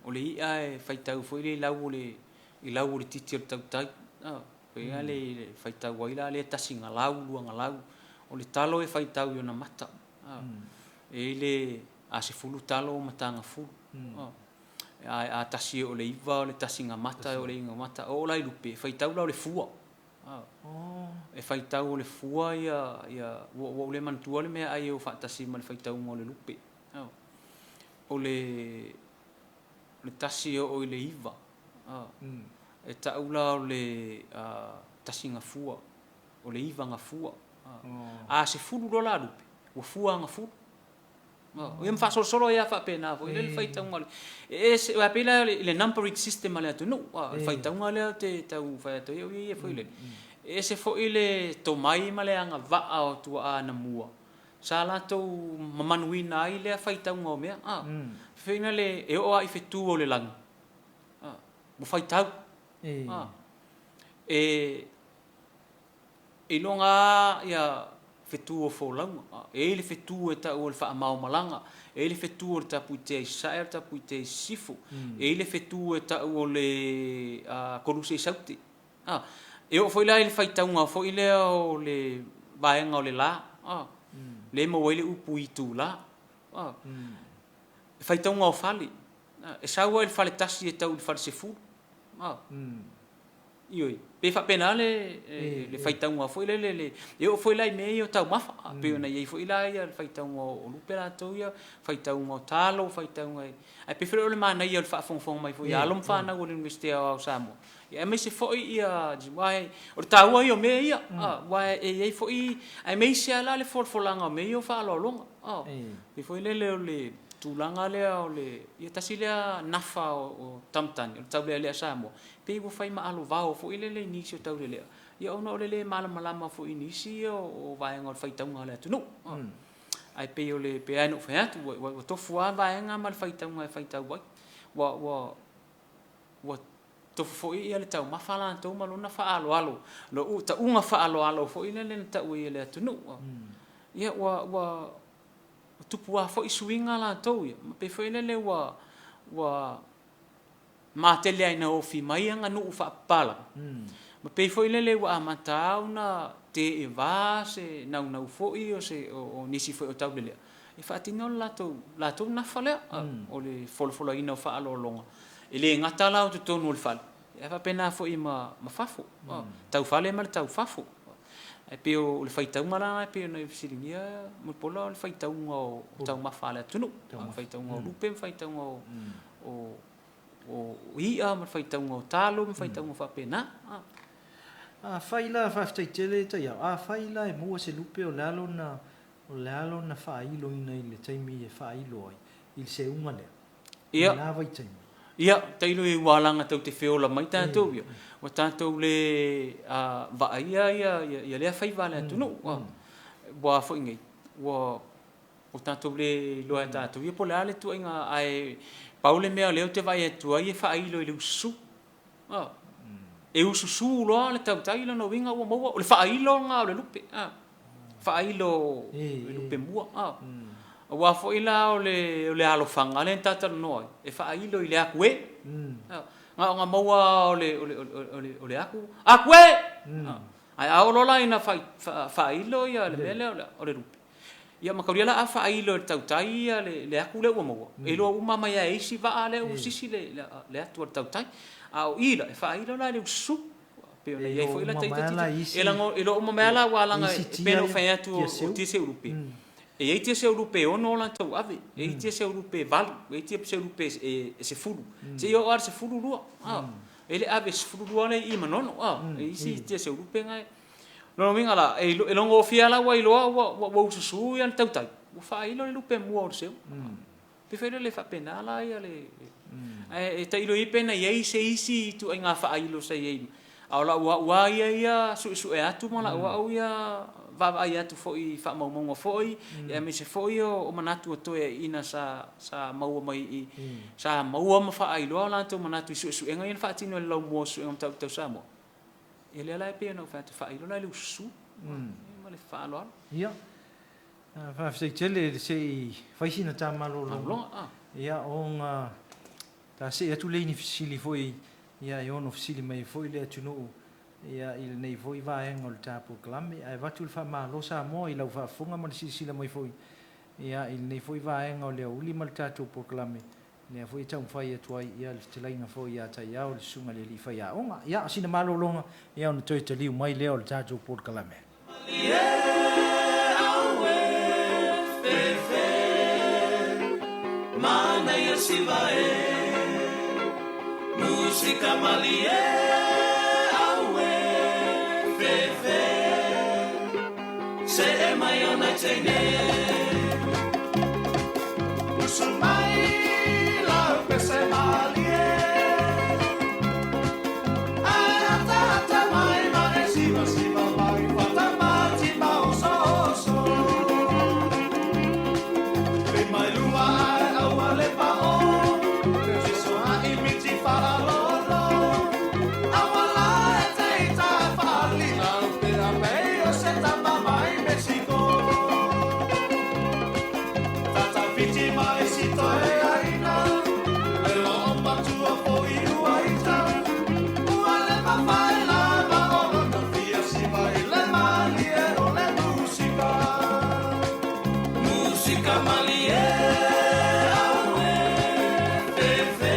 Speaker 2: O le i'a e faitau foi lea i lau o le, i lau o le titi o le tautai. Pei lava le faitau ai la lea tasi galau, lua galau. O le talo e faitau i ona mata. E i ai le, a sefulu talo ua mataga fulu. Ae a tasi e oo i le iva o le tasiga mata e oo i le iga mata. Oo la i lupe, e faitau la o le fua. E faitau o le fua ia, ia, ua ou le manatua le meaai e o faatasi ma le faitauga o le lupe. O le. le tasi e oo i le iva, e tau la o le tasi gafua, o le iva gafua. A sefulu loa la lupe, ua fua gafulu. Ia ma faasolosolo ai lava faapena foi lea le faitauga o le e ese aua e pei la i le numbering system a le atunuu o le faitauga lea ou te tau fai atu ai au ia foi lele e ese foi le tomai ma le agavaa o tuaa anamua sa latou mamanuina ai lea faitauga o mea a pei foi lele e oo lava i fetu o le lagi ua faitau a e E iloga lava ia fetu o folauga. E i ai le fetu e tau o le faamaomalaga, e i ai le fetu o le tapuitea i sasae a o le tapuitea i sisifo, e i ai le fetu e tau o le koluse i saute. E oo foi la i le faitauga foi lea o le vaega o le la, lea e maua ai le upu itula. Le faitauga o fale, e sau lava i le fale tasi e tau i le fale sefulu. Ioe, pei e faapena le le faitauga foi lele le e oo foi la i mea ia o taumafa, e pei ona i ai foi la ia le faitauga o lupe latou ia, faitauga o talo, faitauga e ae pei foi o le manaia o le faafogafoga mai foi a alo ma fanau a le Iunivesite Aoao o Samoa, ia aemaise foi ia aua o le taua ia o mea ia, aua e i ai foi aemaise lava la le folafolaga o mea ia o faaaloaloga, pei foi lele o le tulaga lea o le ia tasi lea nafa o Tamatane o le taulealea Samoa, Pei ua fai ma alovao foi lele i nisi o taulelea, ia ona o le le malamalama foi i nisi ia o vaega o le faitauga a le atunuu. Ae pei o le, pei lava ona ou fai atu, ua tofu lava vaega ma le faitauga e faitau ai. Ua, ua, ua tofu foi ia le taumafa latou ma lona faaaloalo, le tauga faaaloalo foi lele na tau ai e le atunuu. Ia ua, ua, ua tupu lava foi suiga latou ia, ma pei foi lele ua, ua matele ai ina ofi mai aganuu faapapalagi, ma pei foi lele ua amata lava ona teeva se naunau foi o se o nisi foi o taulelea e faatino le latou latou nafa lea o le folafolaina o faaaloaloga e le gata la o totonu o le fale ae faapena foi ma fafo, tau fale ma le tau fafo. Ae pei o le faitauga la lena e pei ona e fesiligia Mulipola o le faitauga o taumafa a le atunuu, faitauga o lupe ma faitauga o o i'a ma le faitauga o talo ma faitauga faapena.
Speaker 1: Afai la, faafetai tele Taiao, afai la e maua se lupe o le a lona, o le a lona faailoina i le taimi e faailo ai i le seuga lea, i lena vaitaimi?
Speaker 2: Ia, tailo i ua alaga tou te feola mai tatou ia, ua tatou le vaaia ia lea faiva a le atunuu. Ua a foi nei, ua Ua tatou le iloa e tatou ia po o le a le ituaiga ae pau le mea o lea ou te vaai atu ai e faailo i le ususu. A. E ususu loa le tautai lona uiga ua maua, o le faailo lena o le lupe. A. Faailo i lupe mua. A. Aua foi la o le o le alofaga lea na ta talanoa ai, e faailo i le aku e. A. Na ona maua lava o le o le o le o le aku, aku e! A. Ae a oo loa la ina faailo le mea lea o le lupe, Ia mataulia la a faailo e le tautai ia le atu lea ua maua, e iloa uma mai lava e isi vaa lea ua sisi le atu a le tautai. A o i la, e faailo la i le ususu. Pei ona i ai foi la ita tia, e iloa uma mai lava la aua leaga e pei ona ou fai atu o tia seulupe, e i ai tia seulupe e ono o latou ave, e i ai tia seulupe e valu, e i ai tia seulupe e sefulu, seia oo lava i le 12. E i ai le ave 12 lea e i i Manono, e i ai isi tia seulupe na e Lona uiga la, e logofie lava la ua iloa ua ususu le tautai, ua faailo le lupe mua o le seu. Pei foi lele e faapena la ia le... Ae tailo i ai pe na i ai se isi ituaiga faailo sa i ai. A o lau au lava ia ia suesue atu ma lau au ia vaavaai atu foi i faamaumauga foi, aemaise foi o manatu ua toeaiina sa maua mai i, sa maua ma faailoa o latou manatu i suesuega ia na faatino e le Laumua o Suesuega o Mataupu Tau Samoa. Ia lea la e pei ona ou fai atu, faailo la i le ususu ma le faaaloalo.
Speaker 1: Ia, faafetai tele se i fai sina ta malologa. Ia, ona ta see atu lea i ni fesili foi ia e ono fesili mai ai foi le atunuu ia i lenei foi vaega o le ta polokalame. Ae avatu le faamalo Samoa i lau faafofoga ma le silasila mai foi ia i lenei foi vaega o le aoauli ma le tatou polokalame. Lea foi e taumafai atu ai ia le fetalaiga foi ia Taiao le Susuga i le Alii Faiaoga. Ia, o sina malologa, ia ona toe taliu mai lea o le tatou polokalame. Musika malie aue fefe See mai o nai teine Usu mai lau pese malie Ae ataata mai ma e sivasiva mai Fatamati ma osooso Lima i luma ae aua le pao Tiso haʻi miti faalolo Aua la e teita faalila Pea pei o se tama mai Mexico Tata fiti mai si toe aina Lelo o matua foi ua ita Ua le mafai lava o lona fia siva i le malie o le musika Musika malie aue fefe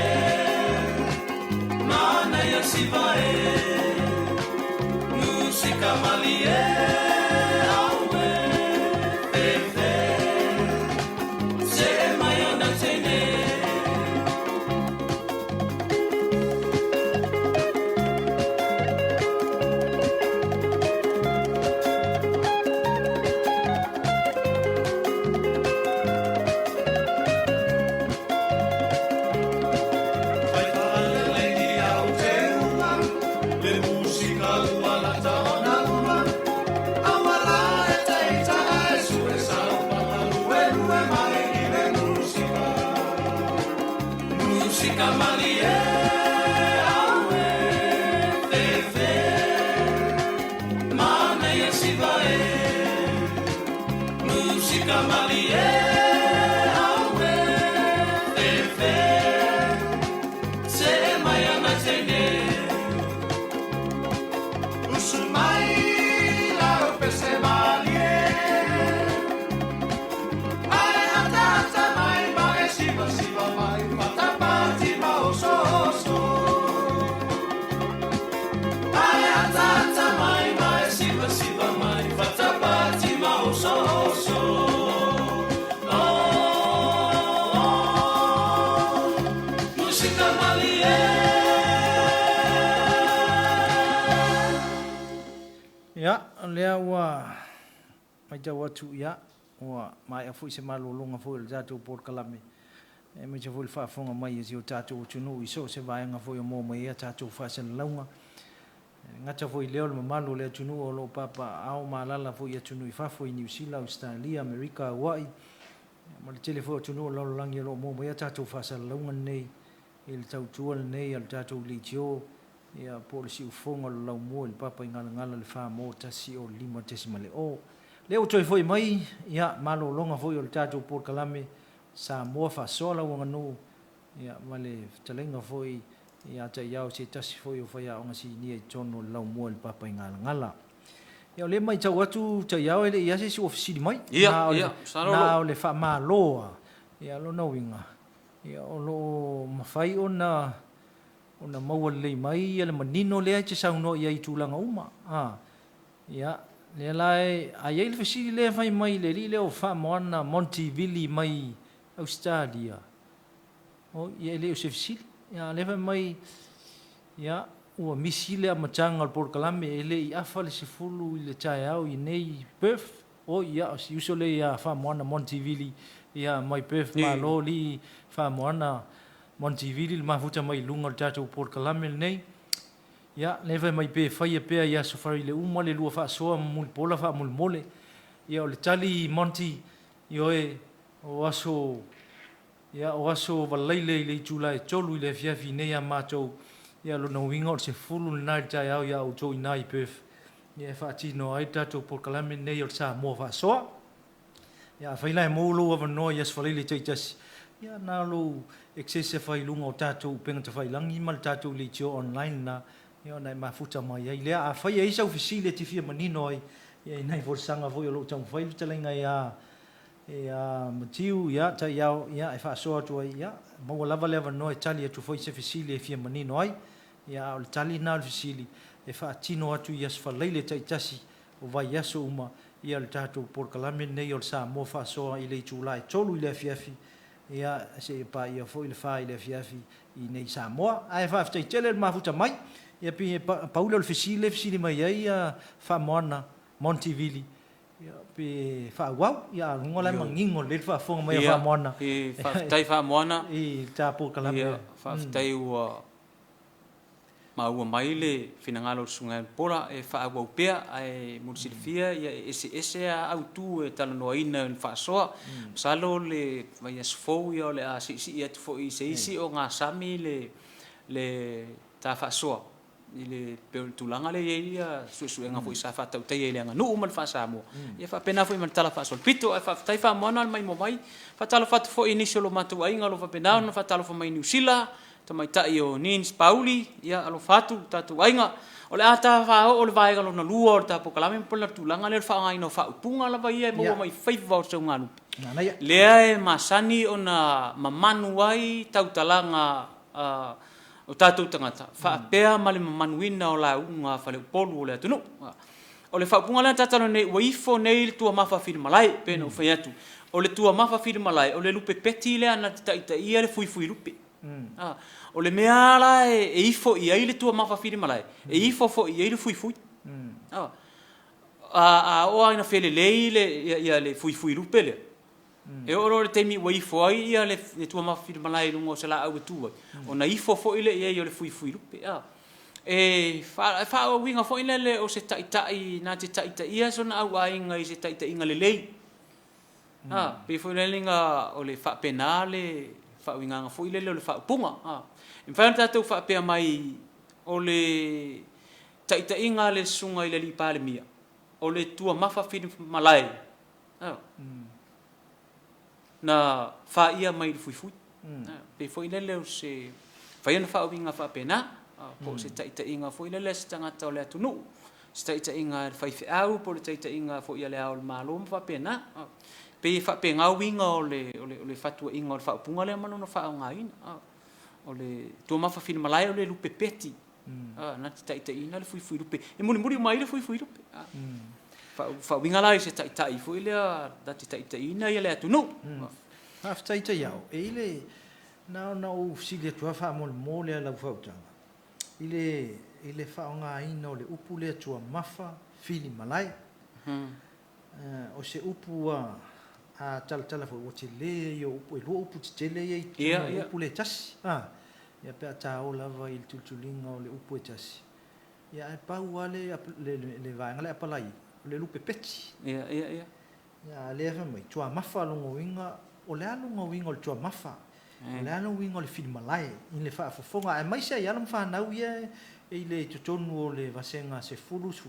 Speaker 1: Manaia siva e Musika malie aue fefe See mai ona teine. Fai faalelei au te uma, le musika ua lata ona uma. Aua la e teita ae sue sau pagaluelue mai i le musika. Musika malie aue fefe Manaia siva e Musika malie aue fefe See mai ana teine Usu mai lau pese malie Ae ataata mai ma e sivasiva mai Fatapati ma osooso Ae ataata mai ma e sivasiva mai Fatapati ma osooso Oh, oh, musika malie. Ia, o lea ua matau atu, ia, ua maea foi se malologa foi o le tatou polokalame, aemaise foi le faafofoga mai a si o tatou atunuu i so o se vaega foi o maua mai ai a tatou faasalalauga. E le gata foi i lea o le mamalu o le atunuu o lo o papaaao ma alaala foi i atunuu i fafo i Niu Sila, Ausetalia, Amerika, Aua'i, ma le tele foi o atunuu o le lalolagi o lo o maua mai ai a tatou faasalalauga lenei i le tautua lenei a le tatou leitio, ia, po o le siufofoga o le laumua i le Papaigalagala i le 4.105.0. Lea ua toe foi mai, ia, malologa foi o le tatou polokalame Samoa Faasoa lau aganuu, ia, ma le fetalaiga foi ia Taiao se tasi foi o faiaoga sinia i totonu o le laumua i le Papaigalagala. Ia, o lea e matau atu Taiao e le i i ai se isi ua fesili mai,
Speaker 2: Ia, ia, masalo
Speaker 1: na o le faamalo lava, ia, lona uiga, ia, o lo o mafai ona ona maua lelei mai ia le manino lea e te saunoa i ai i tulaga uma. A, ia, lea la e, a i ai le fesili lea e fai mai i le alii lea o Faamoana Monty Vili mai Ausetalia, oi, ia e le o se fesili. Ia, a lea fai mai, ia, ua misi le amataga o le polokalame, e le i afa le 10 i le taeao i nei Perth. Oi, ia, o si uso lea ia Faamoana Monty Vili, ia, mai Perth, malo alii Faamoana Monty Vili le mafuta mai i luga o le tatou polokalame lenei. Ia, lea fai mai pe faia pea i Aso Faraile uma le lua faasoa ma Mulipola faamolemole. Ia, o le tali Monty, ioe, o aso, ia, o aso Valaile i le itula e 3 i le afiafi nei a matou, ia, lona uiga o le 10 lena i le taeao ia outou i ina i Perth, ia, e faatino ai le tatou polokalame lenei o le Samoa Faasoa. Ia, afai la e maua lou avanoa i Aso Faraile taitasi, ia, na o lou access e fai i luga o tatou upega tafailagi ma le tatou leitio online lena, ia, ona e mafuta mai ai lea. Afai e i ai sau fesili e te fia manino ai, ia, i nai folasaga foi o lo o taumafai le fetalaiga ia ia Matiu, ia, Taiao, ia, e faasoa atu ai, ia, maua lava le avanoa e tali atu foi se fesili e fia manino ai. Ia, a o le tali lena o le fesili, e faatino atu i Aso Faraile taitasi o vaiaso uma ia le tatou polokalame lenei o le Samoa Faasoa i le itula e 3 i le afiafi. ia, seia paia foi le fa i le afiafi i inei i Samoa. Ae faafetai tele le mafuta mai, ia pei e pau lea o le fesili lea e fesili mai ai Faamoana Monty Vili, ia, pe faaauau, ia a o luga la e manino lelei le faafofoga mai a Faamoana.
Speaker 2: Ia, faafetai Faamoana.
Speaker 1: I le ta polokalame.
Speaker 2: Ia, faafetai ua maua mai le finagalo o le Susuga ia Mulipola e faaauau pea, ae mo le silafia ia e eseese lava autu e talanoaina i le faasoa. Masalo o le vaiaso fou ia o le a siisii atu foi i se isi ogasami le le ta faasoa i le pei o le tulaga lea e i ai suesuega foi sa faatautaia i le aganuu ma le faa-Samoa, ia faapena foi ma le tala faasolopito. Ae faafetai Faamoana le maimoa mai. Faatalofa atu foi i nisi o lo matou aiga o lo o faapena ona faatalofa mai i Niu Sila, tamaitai o Nins Pauli, ia alofa atu lo tatou aiga. O le a ta faaoo le vaega lona lua o le ta polokalame ma le tulaga lea o le faaaogaina o faaupuga lava ia e maua mai faiva o Seugalupe. Lea e masani ona mamanu ai tautalaga o tatou tagata faapea ma le mamanuina o lauga a faleupolu o le atunuu. O le faaupuga lea na tatalo nei, ua ifo nei le tuamafa filimalae, pei ona ou fai atu, o le tuamafa filimalae, o le lupe peti lea na te taitaia le fuifui lupe. A, o le mea lava la e ifo i ai le tuamafa filimalae, e ifo foi i ai le fuifui. A, a oo lava ina felelei le, ia, le fuifui lupe lea, E oo loa i le taimi ua ifo ai ia le tuamafa filimalae i luga o se laau e tu ai, ona ifo foi lea i ai o le fuifuilupe. A. E faauiga foi lele o se taitai na te taitaia sona auaiga i se taitaiga lelei. A. Pei foi lele ina o le faapena le faauigaga foi lele o le faaupuga. A. E mafai ona tatou faapea mai o le taitaiga a le susuga i le alii Palemia, o le tuamafa filimalae Na faia mai i le fuifui. Pei foi lele o se fai ona faauiga faapena, po o se taitaiga foi lele a se tagata o le atunuu, se taitaiga a le faifeau po o le taitaiga foi a Le Ao o le Malo ma faapena. Pei e faapena uiga o le fatuaiga o le faaupuga lea ma lona faaaogaina. O le tuamafa filimalae o le lupe peti na te taitaiina le fuifuilupe, e mulimuli uma ai le fuifuilupe. Faauiga la i se taitai foi lea na te taitaiina le atunuu.
Speaker 1: Faafetai Taiao. E i le, na ona ou fesili atu lava faamolemole lava i lau faautaga, i le, i le faaaogaina o le upu lea tuamafa filimalae. O se upu ua, a talatala foi, ua tele ia o upu, e lua upu tetele ia i totonu o le upu lea e tasi. Ia pe a ta o lava i le tulituliga o le upu e tasi, ia ae pau lava le, le, le vaega lea e apalai ai, o le lupe peti.
Speaker 2: Ia, ia, ia.
Speaker 1: Ia a o lea e fai mai, tuamafa lona uiga, o le a lona uiga o le tuamafa? O le a le uiga o le filimalae i le faafofoga aemaise ai alo ma fanau ia e i le totonu o le vasega 10, 11,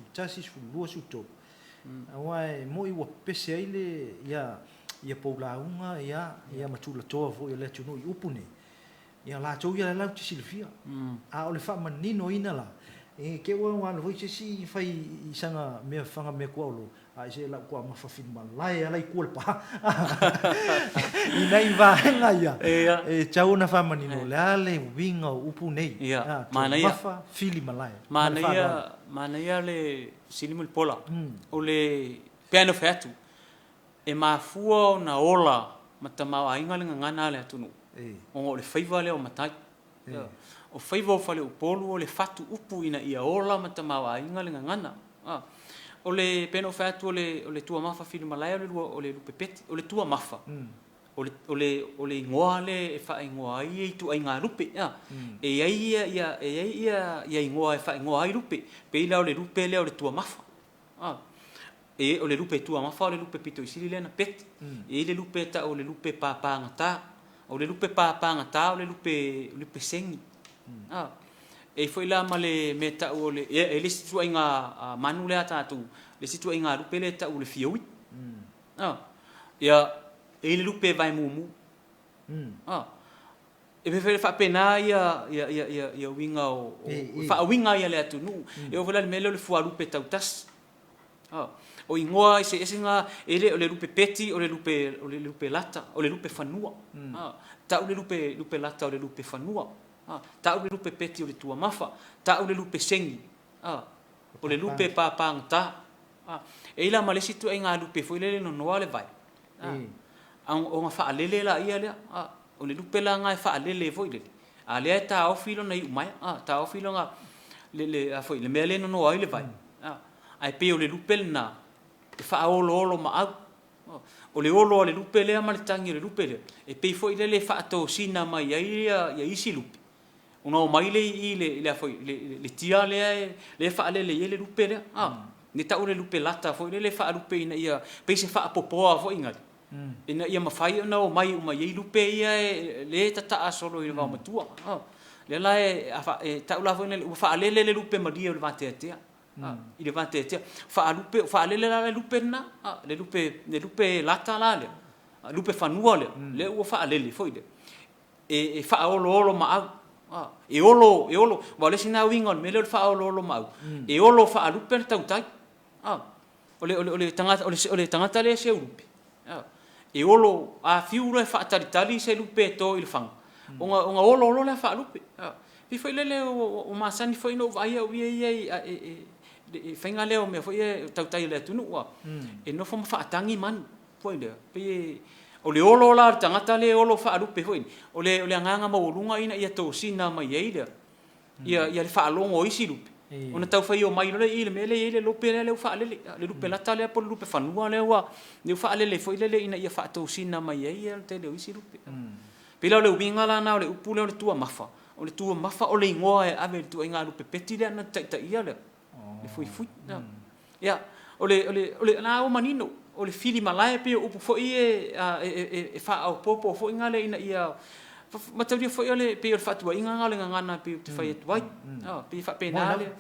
Speaker 1: 12, 13. Aua e moi ua pepese ai le ia ia poulauga ia ia ma tulatoa foi o le atunuu i upu nei. Ia latou ia latou te silafia. A o le faamaninoina la, e te ua ua alu foi se isi fai i sana mea faga mea tuaolo, a ese lau tuamafa filimalae ala i tua o le pa. I nai vaega ia, e tatau ona faamanino, o le a le uiga o upu nei, tuamafa filimalae. Ma le faaaloalo.
Speaker 2: Manaia le fesili Mulipola. O le, pei ona fai atu, E mafua ona ola ma tamaoaiga le gagana a le atunuu ona o le faiva lea o matai. O faiva o faleupolu o le fatu upu ina ia ola ma tamaoaiga le gagana. O le, pei ona ou fai atu o le, o le tuamafa filimalae o le lua, o le lupe peti. O le tuamafa, o le, o le, o le igoa lea e faaigoa ai ituaiga lupe. E i ai ia, ia, e i ai ia, ia igoa e faaigoa ai lupe. Pei la o le lupe lea o le tuamafa. E, o le lupe tuamafa o le lupe pito i sili lea na peti. E i ai le lupe e tau o le lupe papagata. O le lupe papagata o le lupe, lupe segi. A, e i ai foi la ma le mea e tau o le, e i ai le isi ituaiga manu lea a tatou, le isi ituaiga lupe lea e tau o le fioui. A, ia, e i ai le lupe e vae mumu. A, E pei e faapena ia ia uiga o faauiga ai a le atunuu. E oo foi la i le mea lea o le fualupe tautasi. O igoa eseese na, e le o le lupe peti, o le lupe, o le lupe lata, o le lupe fanua. Tau le lupe, lupe lata o le lupe fanua. Tau le lupe peti o le tuamafa. Tau le lupe segi, o le lupe papagata. E i ai la ma le isi ituaiga lupe foi lele e nonoa le vae. A ona faalele laia lea, a, o le lupe la lena e faalele foi lele, a lea e taofi lona iumaea, a, taofi lona, le, le, a foi, le mea lea e nonoa ai le vai, a, ae pei o le lupe lena e faaoloolomaau. O le olo a le lupe lea ma le tagi a le lupe lea, e pei foi lele e faatosina mai ai ia isi lupe, ona omai lea i i le, le a foi, le, le tia lea e, lea e faalele i ai le lupe lea, a, lea e tau o le lupe lata foi lele e faalupe ina ia, pei se faapopoa foi nale, ina ia mafai ona omai uma i ai lupe ia e, lea e tataa solo i le vaomatua, a. Lea la e, e tau la foi lele, ua faalele le lupe malie o le vateatea, i le vateatea. Faalupe, faalele la le lupe lena, le lupe, le lupe lata la lea, lupe fanua lea, lea ua faalele foi lea, e, e faaoloolomaau. E olo, e olo, aua o le isi lena uiga o le mea lea o le faaoloolomaau, e olo faalupe le tautai. O le, o le, o le tagata, o le, o le tagata lea e seu lupe, e olo, a fiu loa e faatalitali se lupe e to i le faga, ona, ona olo loa lea faalupe. Pei foi lele ua masani foi ona ou vaai au ia ia i, i, i faiga lea o mea foi ia tautai a le atunuu, e nofo ma faatagi manu foi lea, pei e, o le olo la o le tagata lea e olo faalupe foi, o le, o le agaga maualuga ina ia tosina mai ai lea, ia, ia le faalogo o isi lupe, ona tau fai omai loa lea i i le mea lea e i ai le lupe lea ua faalele, le lupe lata lea po o le lupe fanua lea ua, lea ua faalele foi lele ina ia faatosina mai ai le tele o isi lupe. Pei la o le uiga la lena o le upu lea o le tuamafa, o le tuamafa o le igoa e ave i le ituaiga lupe peti lea na taitaia le, le fuifui. Ia, o le, o le, o le, la ua manino, o le fili malae pei o upu foi ia e faaopoopo foi na lea ina ia mataulia foi o le, pei o le faatuaiga lena o le gagana pei ou te fai atu ai. Pei e faapena le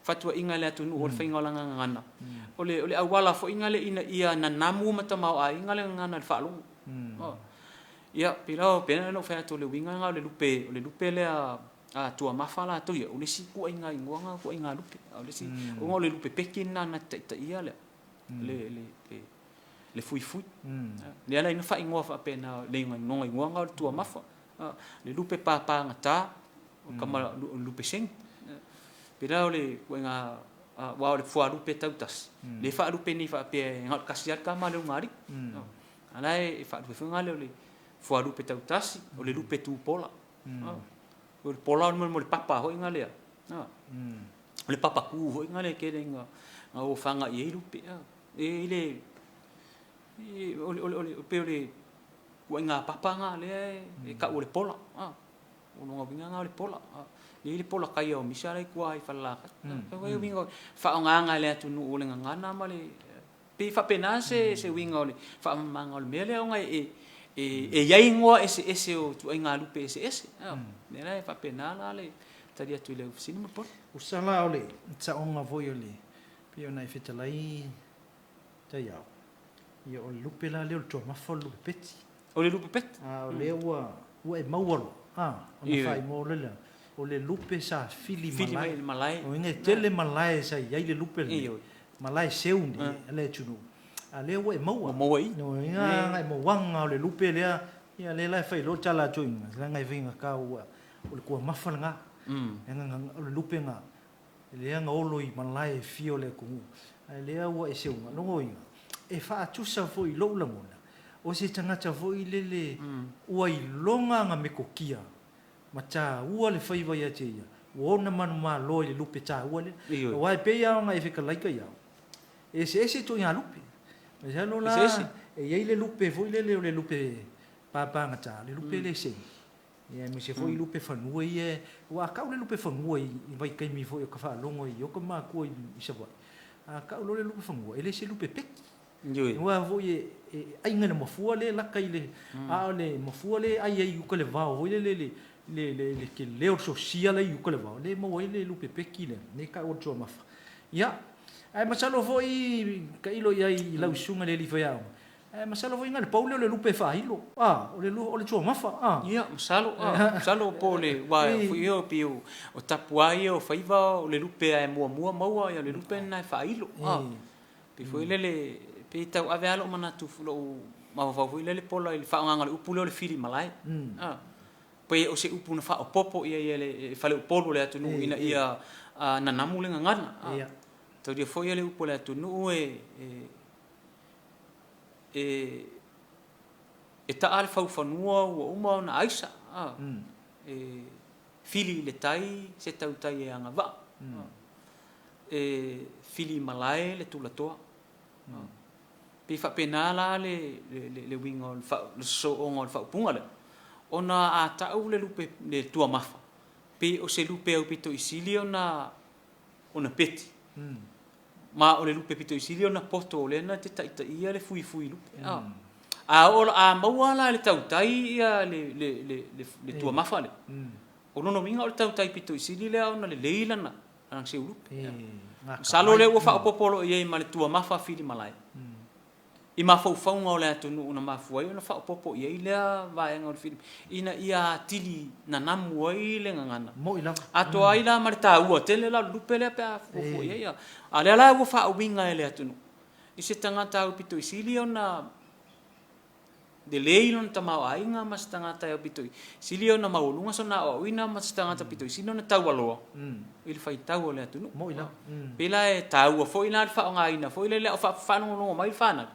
Speaker 2: fatuaiga e le atunuu o le faiga o lana gagana. O le, o le auala foi na lea ina ia nanamu ma tamaoaiga le gagana i le faalogo. Ia, pei la, pei ona ou fai atu o le uiga lena o le lupe, o le lupe lea a Tuamafa latou ia, o le isi ituaiga igoa lena o ituaiga lupe. A o le isi, ona o le lupe peki lena na te taitaia le, le, le, le, le fuifui. Lea la e faaigoa faapena, le lona igoa lena o le Tuamafa. Le lupe papagata, o kama lupe seni. Pei la o le ituaiga, aua o le fualupe tautasi, lea e faalupe nei faapea e na o le tasi lava le tama a le ulugalii. A la e faalupe foi lena o le fualupe tautasi, o le lupe tupola. O le pola o le mea o le papa foi lena lea. O le papa ku foi lena lea e tele ina ofaga i ai lupe. E i le, o le, o le, pei o le ituaiga papa lena lea e tau o le pola. O lona uiga lena o le pola. E i ai le pola taia o Misa la e i tua i Falelatai. O le uiga o le faaaogaina e le atunuu o le gagana ma le Pei e faapena se se uiga o le faamamaga o le mea lea ona e e i ai igoa eseese o ituaiga lupe eseese. O lea la e faapena la le tali atu i lau fesili Mulipola.
Speaker 1: Usa la o le saoga foi o le pei ona e fetalai Taiao, ia o le lupe la lea o le tuamafa o le lupe peti.
Speaker 2: O le lupe peti.
Speaker 1: A o lea ua ua e maua loa, a, ona faaigoa loa lea, o le lupe sa fili malae.
Speaker 2: Fili malae.
Speaker 1: O lona uiga e tele malae sa i ai le lupe lenei, malae seu nei a le atunuu, a lea ua e maua.
Speaker 2: Ua maua i i.
Speaker 1: O lona uiga na e mauaga o le lupe lea, ia lea la e fai loa le tala a toeaiina, leaga e faigata ua, o le tuamafa lena. Leaga o le lupe lena, lea na olo i malae e fia o le atunuu, ae lea ua e seuga. O lona uiga, e faatusa foi i lou lagona, o se tagata foi lele ua iloga ana metotia ma taua le faiva ia te ia, ua ona manumalo i le lupe taua lea. Aua e pei lava ona e fekalaika i au, e eseese ituaiga lupe. Masalo la e i ai le lupe foi lele o le lupe papagata, le lupe le seni. Ia aemaise foi lupe fanua ia, aua a tau le lupe fanua i vaitaimi foi o ka faalogo i ota matua i Savaii, a tau loa le lupe fanua, e le se lupe peki. Aua foi e aiga i le mafua lea e lata i le, a o le mafua lea e ai ai i uka le vao foi lele le le tele o le sosia la e i uka le vao, lea e maua ai le lupe peki lea, lea e tau o le tuamafa. Ia, ae masalo foi tailo i ai i lau susuga i le alii faiaoga, Ae masalo foi na o le pau lea o le lupe faailo, a, o le o le tuamafa, a.
Speaker 2: Ia, masalo, a, masalo po o le, aua foi ia pei o tapuai ia o faiva o le lupe lava e muamua maua, ia o le lupe lena e faailo, a. Pei foi lele, pei e tau ave lava lou manatu, lou mafaufau foi lele pola i le faaaogaina o le upu lea o le fili malae, a. Pei o se upu na faaopoopo i ai e le faleupolu o le atunuu ina ia nanamu le gagana, a. Taulia foi le upu a le atunuu e, e. E ta'a le faufanua ua uma ona aisa, e fili i le tai se tautai e agavaa, e fili i malae le tulatoa. Pei faapena la le le uiga o le sosooga o le faaupuga lea, ona a tau le lupe le tuamafa, pei o se lupe aupito i sili ona ona peti, ma o le lupe pito i sili ona poto o lea na te taitaia le fuifui lupe. A oo a maua la e le tautai ia le le le le tuamafa lea, o lona uiga o le tautai pito i sili lea ona lelei lana lana seulupe. Masalo o lea ua faaopoopo loa i ai ma le tuamafa filimalae i mafaufauga o le atunuu na mafua ai ona faaopoopo i ai lea vaega o le filimi ina ia atili nanamu ai le gagana.
Speaker 1: Moni lava.
Speaker 2: Atoa ai la ma le taua tele la o le lupe lea pe a fuafua i ai. A o lea la ua faauiga e le atunuu i se tagata aupito i sili ona lelei lona tamaoaiga ma se tagata e aupito sili ona maualuga sona aoaoina ma se tagata pito sili ona taualoa i le faitau a le atunuu.
Speaker 1: Moni lava.
Speaker 2: Pei la e taua foi la le faaaogaina foi lele a o faalogologo mai le fanau,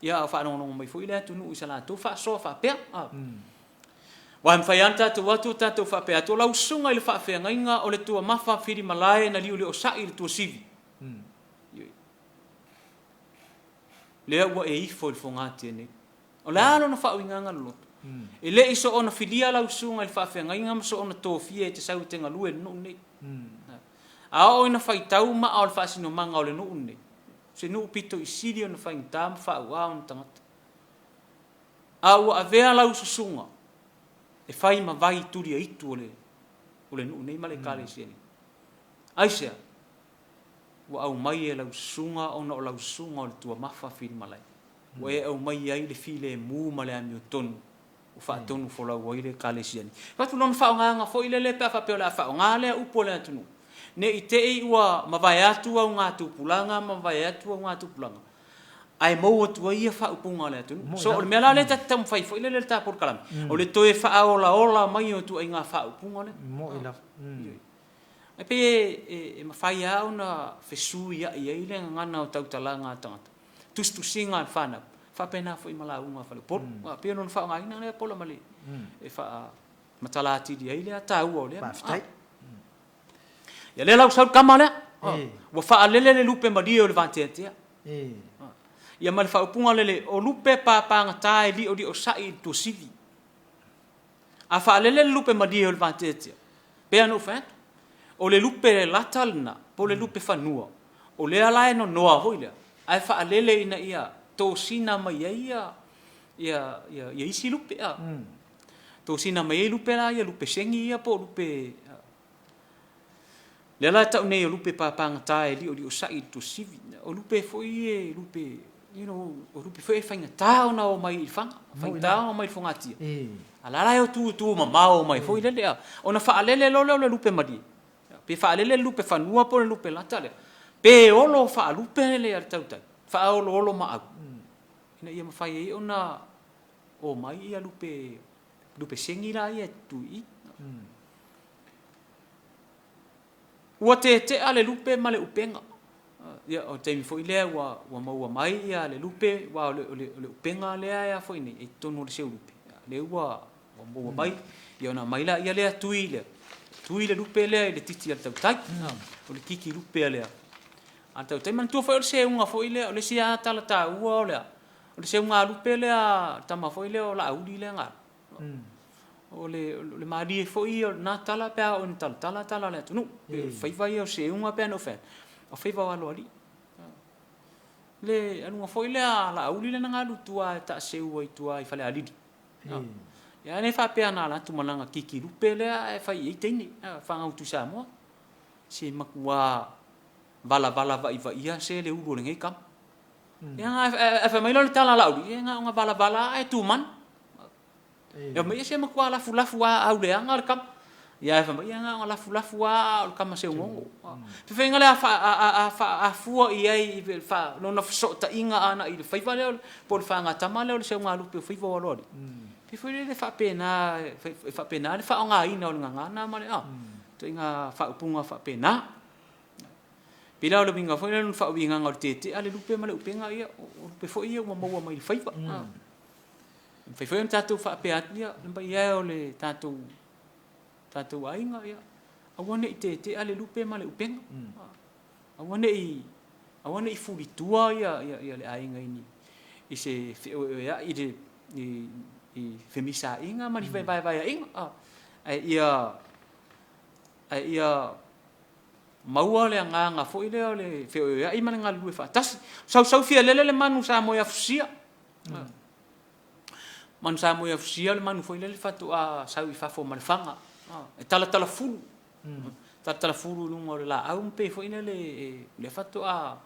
Speaker 2: ia a o faalogologo mai foi le atunuu i sa latou faasoa faapea. Aua e mafai lava ona tatou o atu o tatou faapea atu, o lau susuga i le faafeagaiga o le tuamafa filimalae na liuliuosai i le tuasivi. Lea ua e ifo i le fogatia nei. O le a lona faauigaga loloto? E le i soona filia lau susuga i le faafeagaiga ma soona tofia e te sau e te galue i le nuu lenei. A oo ina faitau maa o le faasinomaga o le nuu lenei, o se nuu pito i sili ona faigata ma faauaa ona tagata. A ua avea lau susuga e fai ma vai tuliaitu o le o le nuu nei ma le Ekalesia nei. Aisea? Ua aumai e lau susuga ona o lau susuga o le tuamafa filimalae. Ua e aumai ai le filemu ma le amiotonu ua faatonufolau ai le Ekalesia nei. E avatu lona faaaogaga foi lele pe a faapea o le a faaaoga lea upu a le atunuu, ne i te i ua mavae atu augatupulaga ma mavae atu augatupulaga, ae mou atu ai ia faaupuga a le atunuu. So, o le mea la lea ta te taumafai foi lele i le ta polokalame, o le toe faaolaola mai o ituaiga faaupuga lea.
Speaker 1: Moni lava.
Speaker 2: E pei e mafai lava ona fesuiai ai le gagana o tautalaga a tagata, tusitusiga a le fanau, faapena foi ma lauga a faleupolu. E pei o lona faaaogaina lea pola ma le e faamatala atili ai le taua o lea.
Speaker 1: Faafetai.
Speaker 2: Ia lea la ua sau le tama lea, ua faalele le lupe malie o le vateatea. Ia ma le faaupuga lele, o lupe papagata e lioliosai i le tuasivi. A faalele le lupe malie o le vateatea, pei ona ou fai atu, o le lupe lata lena, po o le lupe fanua, o lea la e nonoa foi lea, ae faalele ina ia tosina mai ai ia, ia, ia, ia isi lupe. A. Tosina mai ai lupe la ia, lupe sengi ia po o lupe Lea la e tau nei o lupe papagata e lioliosai i le tuasivi. O lupe foi ia e lupe, you know, o lupe foi e faigata ona o mai i le faga, faigata ona o mai i le fogatia. A la la e o tu tu mamao mai foi lele a. Ona faalele loa lea o le lupe malie, pe faalele le lupe fanua po o le lupe lata lea, pe olo faalupe le a le tautai, faaoloolomaau, ina ia mafai ai ona o mai ia lupe, lupe sengi la ia e tu i i. Ua tetea le lupe ma le upega. Ia, o le taimi foi lea ua, ua maua mai ia le lupe, aua o le, o le, o le upega lea e a foi nei, e i totonu o le seulupe. Lea ua, ua maua mai, ia ona aumai laia lea tui lea, tui le lupe lea i le titi a le tautai. O le titi lupe lea a le tautai. Manatua foi o le seuga foi lea, o le isi lava tala taua o le a, o le seuga lupe lea a le tama foi lea o Laauli lea na alu. O le, o le malie foi ia o lena tala pe a oo ina talatala tala a le atunuu. Pei o le faiva ia o seuga pei ona ou fai atu, o faiva o aloalii. Le aluga foi lea a Laauli lea na galu i tua e taaseu ai i tua i Falealili. Ia e le faapea na alu atu ma lana kikilupe lea ae fai i ai teine, fanau Tuisamoa. Se matua valavala vaivaia se le ulu o lenei tama. Ia ae fai mai lea o le tala a Laauli, ia na ona valavala lava ae tumanu. Ia fai mai, se matua lafulafu lava a auleaga le tama. Ia ae fai mai, ia na ona lafulafu lava a o le tama seugogo. Fefeenga lea a fua i ai i lona fesootaiga agai i le faiva lea po o le fagatama lea o le seugalupe o faiva o Aloalii. Pei foi lele faapena, e faapena le faaaogaina o le gagana ma le ituaiga faaupuga faapena. Pei la o le uiga foi lea o le faauigaga o le tetea le lupe ma le upega, ia o lupe foi ia ua maua mai i le faiva. E mafai foi ona tatou faapea atu, ia, le paia e o le tatou, tatou aiga, ia, aua ne i tetea le lupe ma le upega. Aua ne i, aua ne i fulitua ia, ia, ia le aiga i ni, i se feoeoeai, i le, i, i femisaiga ma ni fevaevaeaiga. Ae ia, ae ia maua le agaga foi lea o le feoeoeai ma le galulue faatasi. Sausau fialele le manu sa moe afusia. Manu sa moe afusia o le manu foi lele faatoa sau i fafo ma le faga. E talatala fulu. Talatala fulu i luga o le laau ma pei foi lele lea faatoa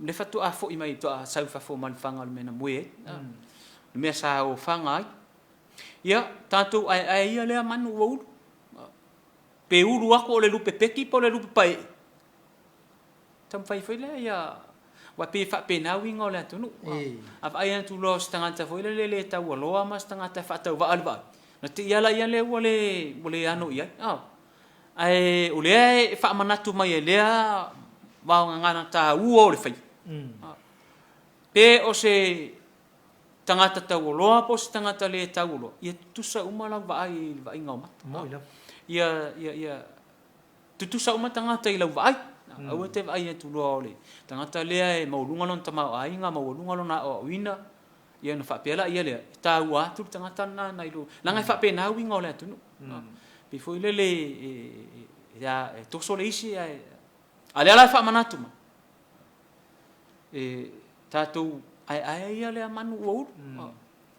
Speaker 2: lea faatoa foi mai faatoa sau i fafo ma le faga o le mea na moe ai. Le mea sa ofaga ai. Ia, tatou aeae ia lea manu ua ulu. Pe ulu atu o le lupe peki po o le lupe paee, taumafai foi lea ia, aua e pei e faapena uiga o le atunuu. A vaai atu loa o se tagata foi lele e le taualoa ma se tagata e faatauvaa i le vaai, ona te i lava lea ua le, ua le ano i ai. Ae o lea e faamanatu mai e lea vaogagana taua o le faiva, pe o se tagata taualoa po o se tagata le taualoa, ia tutusa uma lau vaai i le vaaiga o mata.
Speaker 1: Moni lava.
Speaker 2: Ia, ia, ia tutusa uma tagata i lau vaai. Aua e te vaai atu loa o le tagata lea e maualuga lona tamaoaiga, maualuga lona aoaoina, ia ona faapea laia lea, e taua atu le tagata lena nai lo, leaga e faapena uiga o le atunuu. Pei foi lele e toso le isi ae, a o lea la e faamanatu mai, E tatou aeae ia lea manu ua ulu.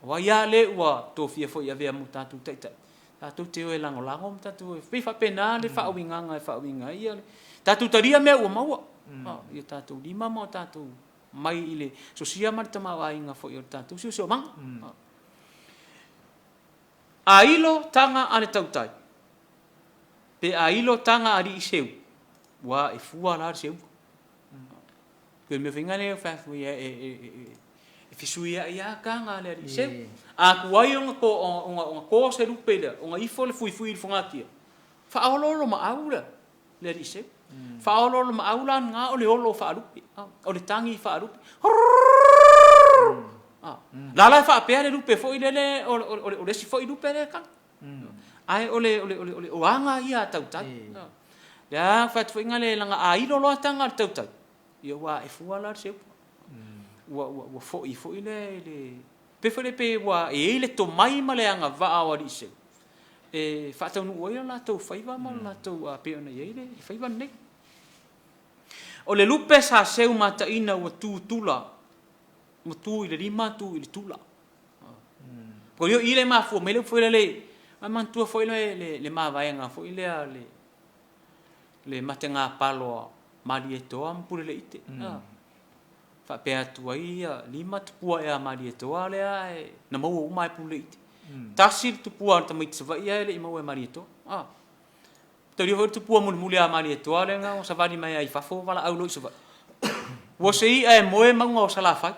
Speaker 2: O ai lava le ua tofia foi e avea ma o tatou taitai, tatou te o e lagolago ma tatou o e… pei e faapena le faauigaga e faauiga ai ia le… tatou talia mea ua maua i o tatou lima ma o tatou mai i le sosia ma le tamaoaiga foi o le tatou siosiomaga. A ilo taga a le tautai, pe a ilo taga a alii seu, ua ae fua la le seuga. Pei o le mea foi lena e fai atu e fesuiai lava taga a le alii seu. A tuai ona to se lupe i le, ona ifo le fuifui i le fogatia, faaoloolomaau le alii seu. Faaoloolomaau la lena o le olo faalupe, o le tagi faalupe. La la e faapea le lupe foi lele o le isi foi lupe lea e tagi. Ae o le aga ia a tautai. O lea e fai atu foi leaga a ilo loa taga a le tautai, ia ua ae fua la le seuga. Ua foi foi lea i le… pei foi lea pei ua i ai le tomai ma le agavaa o alii seu e faataunuu ai o latou faiva ma o latou pei ona i ai le faiva lenei. O le lupe sa seu mataina ua tu tula, ua tu i le lima tu i le tula. O i lea e mafua mai ai le upu foi lele, ae manatua foi le mavaega foi lea a le mategapalo a Malietoa ma Puleleiite, a faapea atu ai, lima tupua ea a Malietoa lea ae na maua uma lava e Puleleiite. Tasi le tupua a le tamaiti Savaii ae le i maua e Malietoa. A mataulia foi le tupua mulimuli a Malietoa lea na savali mai lava i fafo valaau loa i Savaii. Ua se i'a e moe mauga o Salafai.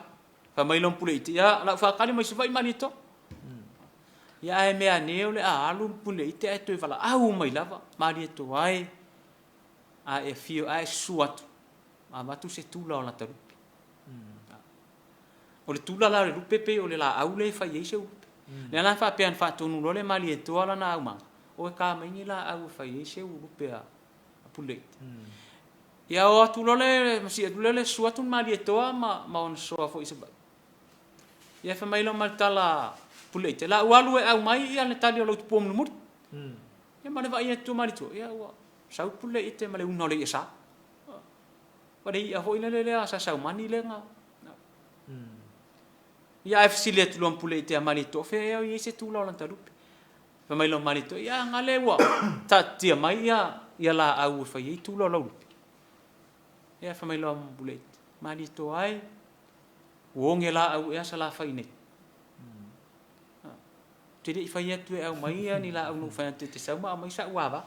Speaker 2: Fai mai loa Puleleiite, ia o le a ou faatali mai Savaii Malietoa. Ia ae mea ane o le a alu Puleleiite ae toe valaau mai lava, Malietoa e, a e afio, a e susu atu, avatu se tula o lata lupe. O le tula la o le lupe pei o le laau lea e fai ai seu lupe. Lea la faapea na faatonu loa lea e Malietoa lana aumaga, o e ta mai ni laau e fai ai seu lupe a Puleleiite. Ia o atu loa le, ma sii atu lea le susu atu le Malietoa ma ona soa foi i Savaii. Ia fai mai loa ma le tala a Puleleiite, o le a ou alu e aumai ia le tali o lau tupua mulimuli. Ia ma le vaai atu o Malietoa, ia ua sau Puleleiite ma le una o le i'a sa. O le i'a foi lele lea a Sasaumani lea na… Ia ae fesili atu loa ma Puleleiite ia Malietoa, o fea ea o i ai se tula o lata lupe? Fai mai loa Malietoa, ia a gale ua taatitia mai ia laau e fai ai tula o lau lupe. Ia fai mai loa Puleleiite, Malietoa e, ua oge laau ea Salafai nei? Ou te le i fai atu e aumai ia ni laau na ou fai atu e te sau ma aumai sa'u ava.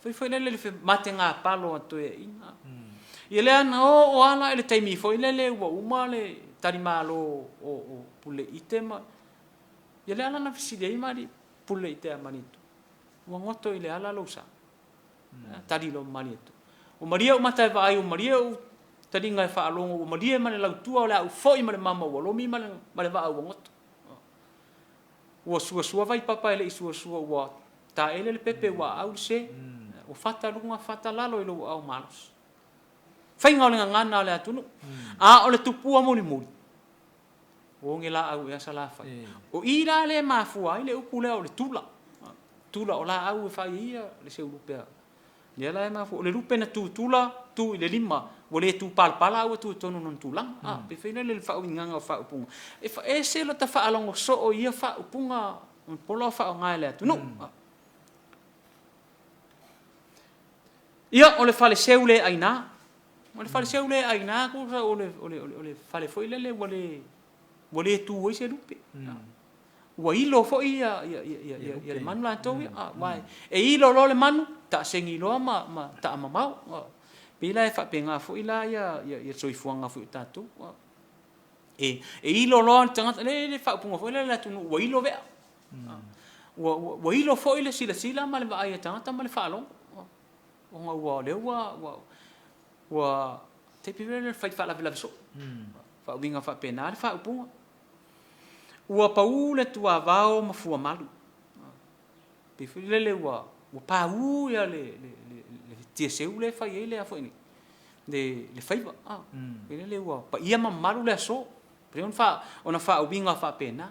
Speaker 2: Fai foi lele i le mategapalo a toeaiina. Ia lea na oo lava la i le taimi foi lele ua uma le talimalo o Puleleiite ma… Ia lea la na fesili ai Malie, Puleleiite ia Malietoa, ua goto i le ala lou sa? Tali loa Malietoa, ua malie ou mata e vaai, ua malie ou taliga e faalogo ua malie ma le lautua o le a ou foi ma le mama ua lomi ma le ma le vaa ua goto. Ua suasua vaipapa e le i suasua ua taele le pepe ua aau le se. Ua fata luga fata lalo i lou aao malosi. Faiga o le gagana a le atunuu. A o le tupua mulimuli, ua oge laau ea Salafai. O i la lea e mafua ai le upu lea o le tula. Tula o laau e fai ai ia le seulupe a. Lea la e mafua, o le lupe na tu tula, tu i le lima, ua le tu palapala a ua tu i totonu o lona tulaga. A, pei foi lele le faauigaga o faaupuga. E ese lota faalogo soo i ia faaupuga pola o faaaoga e le atunuu. Ia, o le faleseu le aina. O le faleseu le aina tusa o le, o le, o le fale foi lele ua le, ua le tu ai se lupe. Ua ilo foi ia, ia, ia, ia, ia le manu latou ia. Aua e ilo loa le manu, taasegi loa ma, ma taamamao. Pei la e faapena foi la ia, ia, ia le soifuaga foi o tatou. E, e ilo loa le tagata, le, le faaupuga foi lea a le atunuu ua ilo vea. Ua, ua, ua ilo foi le silasila ma le vaai a tagata ma le faalogo. Ona ua, o lea ua, ua, ua tai pei foi lele fai faalavelave soo. Faauiga faapena le faaupuga. Ua pau le tuavao ma fuamalu. Pei foi lele ua, ua pau ia le, le, le, le tiaseu lea e fai ai le a foi nei, le, le faiva. Pei lele ua paia ma mamalu le aso. Pei ona faa, ona faauiga faapena.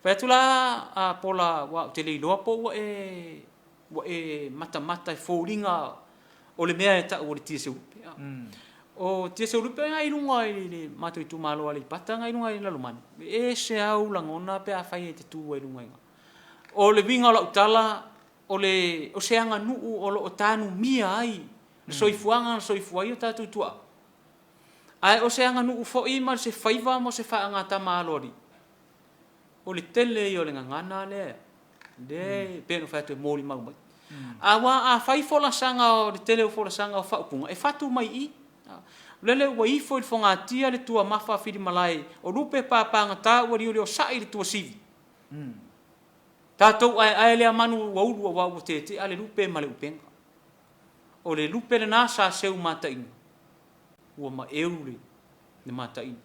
Speaker 2: Fai atu la a Pola, aua ou te le iloa po ua e, ua e matamata i foliga o le mea e tau o le tiaseulupe. O tiaseulupe na i luga i le matou itumalo o Aleipata na i luga i Lalomani, e ese lava ou lagona pe afai e te tu ai i luga i ina. O le uiga o lau tala, o le, o se aganuu o lo o tanumia ai le soifuaga na soifua ai o tatou tuaa, ae o se aganuu foi ma se faiva ma se faagatama aloalii. O le tele ia o le gagana lea, lea e pei ona fai atu e molimau mai. Aua a fai folasaga o le tele o folasaga o faaupuga, e fatu mai i i. O lele ua ifo i le fogatia le tuamafa a Filimalae, o lupe papagata ua lioliosai i le tuasivi. Tatou aeae lea manu ua ulu aua ua tetea le lupe ma le upega. O le lupe lena sa seu mataina, ua maeu le mataina,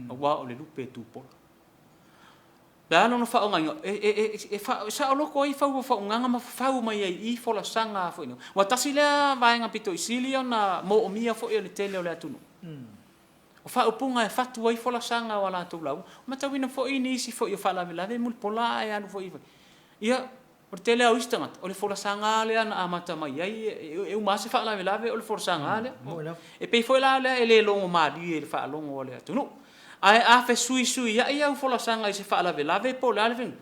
Speaker 2: aua o le lupe e tupola. O le a lona faaaogaina? E saoloto ai faufaugaga ma fafau mai ai i folasaga foi nei. Aua tasi lea vaega pito i sili ona moomia foi e le tele o le atunuu. O faaupuga e fatu ai folasaga o a latou lauga. Ua matauina foi nisi foi o faalavelave mulipola ae alu foi ia O le tele lava o isi tagata, o le folasaga lava lea na amata mai ai, e uma lava se faalavelave o le folasaga lava lea. E pei foi la lea e le logomalie i le faalogo a le atunuu. Ae a fesuisuiai au folasaga i se faalavelave po o le a le faiga,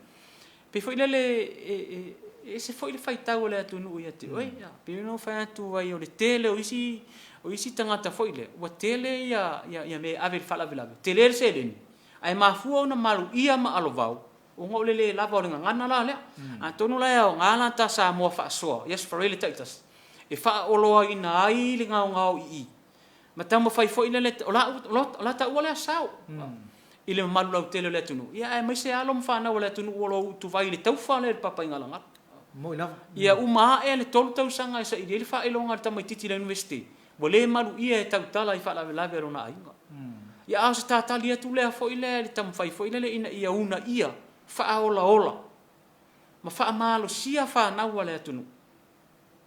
Speaker 2: pei foi lele e ese foi le faitau a le atunuu ia te oe. E pei ona ou fai atu ai, o le tele o isi, o isi tagata foi lea, ua tele ia mea e ave i le faalavelave, tele le seleni, ae mafua ona maluia ma alovao, Ona o le le lava o le gagana la lea. Atonu la e aoga la ta Samoa faasoa i Aso Faraile taitasi e faaoloaina ai le gaogao i i ma taumafai foi lele, o la taua lea sao i le mamalu lautele o le atunuu, ia aemaise alo ma fanau a le atunuu o lo o utuvai i le taufa lea i le Papaigalagala.
Speaker 1: Moni lava.
Speaker 2: Ia uma ae le tolu tausaga e saili ai le faailoga a le tamaitiiti i le Iunivesite, Ua le maluia e tautala i faalavelave a lona aiga. Ia a o se tatali atu lea foi lea i le taumafai foi lele ina ia uunaia, faaolaola ma faamalosia fanau a le atunuu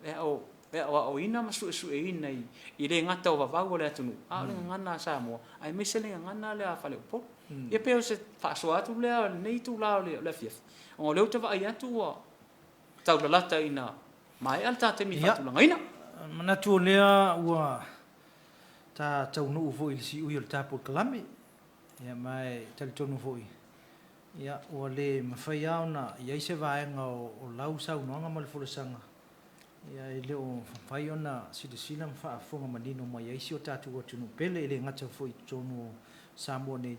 Speaker 2: e aoaoina ma suesueina i le gata o vavau o le atunuu, a o le gagana a Samoa aemaise le gagana lea a faleupolu. Ia pei o se faasoa atu lea o lenei itula o le afiafi, ona o lea ou te vaai atu ua taulalata ina maea le ta taimi faatulagaina.
Speaker 1: Ia, manatu o lea ua ta taunuu foi i le siui o le ta polokalame, ia ma e talitonu foi, ia ua le mafai lava ona i ai se vaega o lau saunoaga ma le folasaga, ia e le o mafai ona silasila ma faafofoga manino mai ai si o tatou atunuu pele, e le gata foi i totonu o Samoa nei,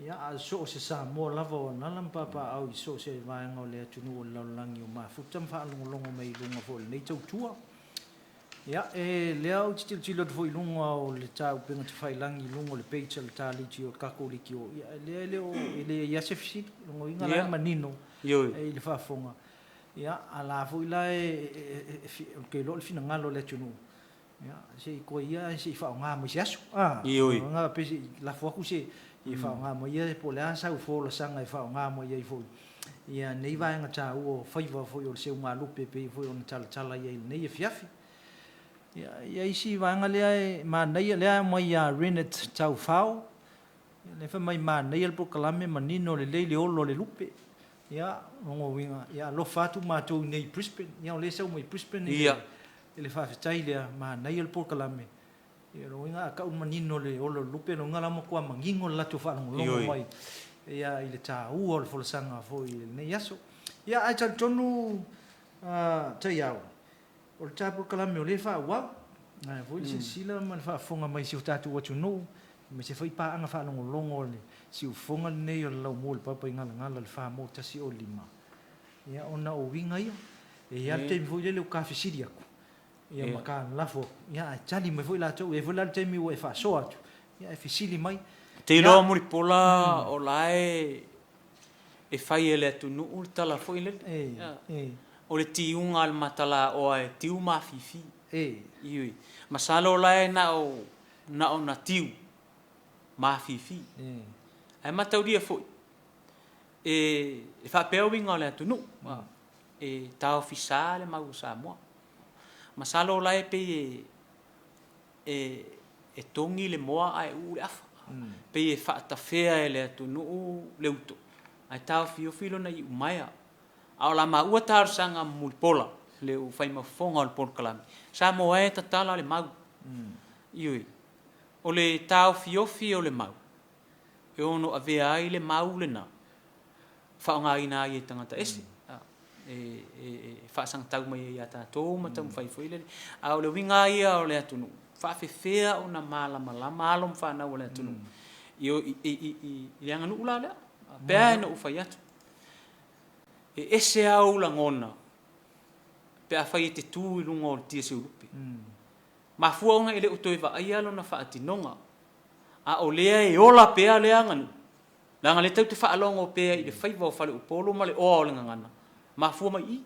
Speaker 1: Ia, a so o se Samoa lava o alaala ma papaaao i so o se vaega o le atunuu o le lalolagi o mafuta ma faalogologo mai i luga foi o lenei tautua. Ia, e lea ou te tilotilo atu foi i luga o le ta upega tafailagi i luga o le page a le ta leitio, le tatou leitio, ia, lea e le o, e leai lava se fesili. O lona uiga la e manino i le faafofoga. Ia, a la foi la e, ou te iloa o le finagalo o le atunuu. Ia, se i koe ia ae se i faaaoga mai se aso. A,
Speaker 2: Ioe.
Speaker 1: Nga pe se i lafo atu se i faaaoga mai ia po o le a sau folasaga e faaaoga mai ai foi ia nei vaega taua o faiva foi o le seugalupe e pei foi ona talatala i ai i lenei afiafi. Ia, ia isi vaega lea e manaia lea e aumai ia Rennet Taufao, lea fai mai manaia le polokalame manino lelei le olo o le lupe. Ia, lona uiga, ia alofa atu matou i inei i Brisbane. Ia o lea e sau mai Brisbane i le, i le faafetai lea, manaia le polokalame. Ia lona uiga a tau manino le olo o le lupe, lona uiga la ua matua manino le latou faalogologo mai ia i le taua o le folasaga foi i lenei aso. Ia ae talitonu Taiao, O le ta polokalame o lea e faaauau, ae foi le silasila ma le faafofoga mai a si o tatou atunuu, aemaise foi paaga faalogologo a le siufofoga lenei o le Laumua i le Papaigalagala i le 4105, ia ona o uiga ia. E i ai lava le taimi foi lele ua ta fesili atu, ia ma ta lafo atu, ia ae tali mai foi latou. E i ai foi la le taimi ua e faasoa atu, ia ae fesili mai.
Speaker 2: Ou te iloa Mulipola o la e e fai e le atunuu le tala foi lele. O le tiuga a le matalaoa e tiu ma afifi. Ioe. Masalo la e na o na ona tiu ma afifi. Ae mataulia foi, e faapea uiga o le atunuu, e taofi sa le mau o Samoa. Masalo la e pei e e togi le moa ae uu le afa. Pei e faatafea e le atunuu le uto ae taofiofi lona iumaea. A o la maua talosaga ma Mulipola, le ufai ma fofoga o le polokalame, Samoa e tatala le mau. Ioe, o le taofiofi o le mau, e ono avea ai le mau lena faaaogaina ai e tagata ese e faasagatau mai ai ia tatou ma taumafai foi lele. A o le uiga lava ia o le atunuu, faafefea ona malamalama alo ma fanau a le atunuu i le aganuu la lea. Pei lava ona ou fai atu, e ese lava ou lagona pe afai e te tu i luga o le tia seulupe. Mafua ona e le o toe vaaia lona faatinoga, a o lea e ola pea lea aganuu, Leaga o lea tatou te faalogo pea i le faiva o faleupolu ma le oa o le gagana, mafua mai i i.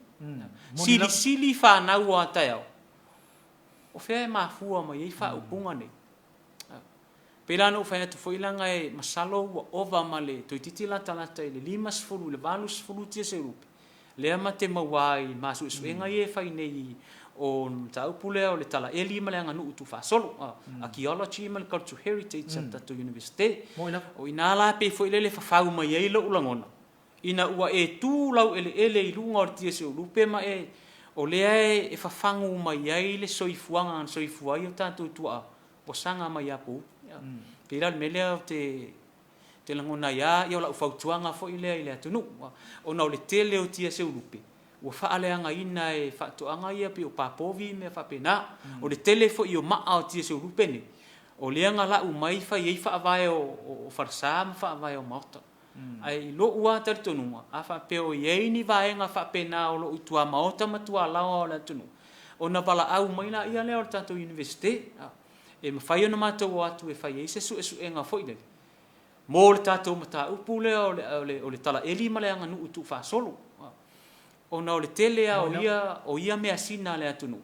Speaker 2: Silisili fanau o a taeao, o fea e mafua mai ai faaupuga nei? Pei la ona ou fai atu foi leaga e masalo ua ova ma le toeitiiti latalata i le 50 i le 80 tia seurupe, lea ma te maua ai ma suesuega ia e fai nei o le mataupu lea o le talaeli ma le aganuu tuufaasolo, archaeology ma le cultural heritage a le tatou Iunivesite. O i ina la pei foi lele fafau mai ai lou lagona, ina ua e tu laueleele i luga o le tia seulupe ma e, o lea e fafagu mai ai le soifuaga na soifua ai o tatou tuaa ua saga mai ia pouli. Pei la o le mea lea ou te te lagona ai lava, ia o lau fautuaga foi lea i le atunuu, ona o le tele o tia seulupe ua faaleagaina e faatoaga ia pei o papovi ma mea faapena. O le tele foi o maa o tia seulupe nei, o lea na lau mai fai ai faavae o falesa ma faavae o maota. Ae i lou lava talitonuga, a faapea o i ai ni vaega faapena o lo o i tuamaota ma tualaoa o le atunuu, ona valaau mai laia lea o le tatou Iunivesite, e mafai ona matou o atu e fai ai se suesuega foi lele mo le tatou mataupu lea o le talaeli ma le aganuu tuufaasolo, ona o le tele lava o ia measina a le atunuu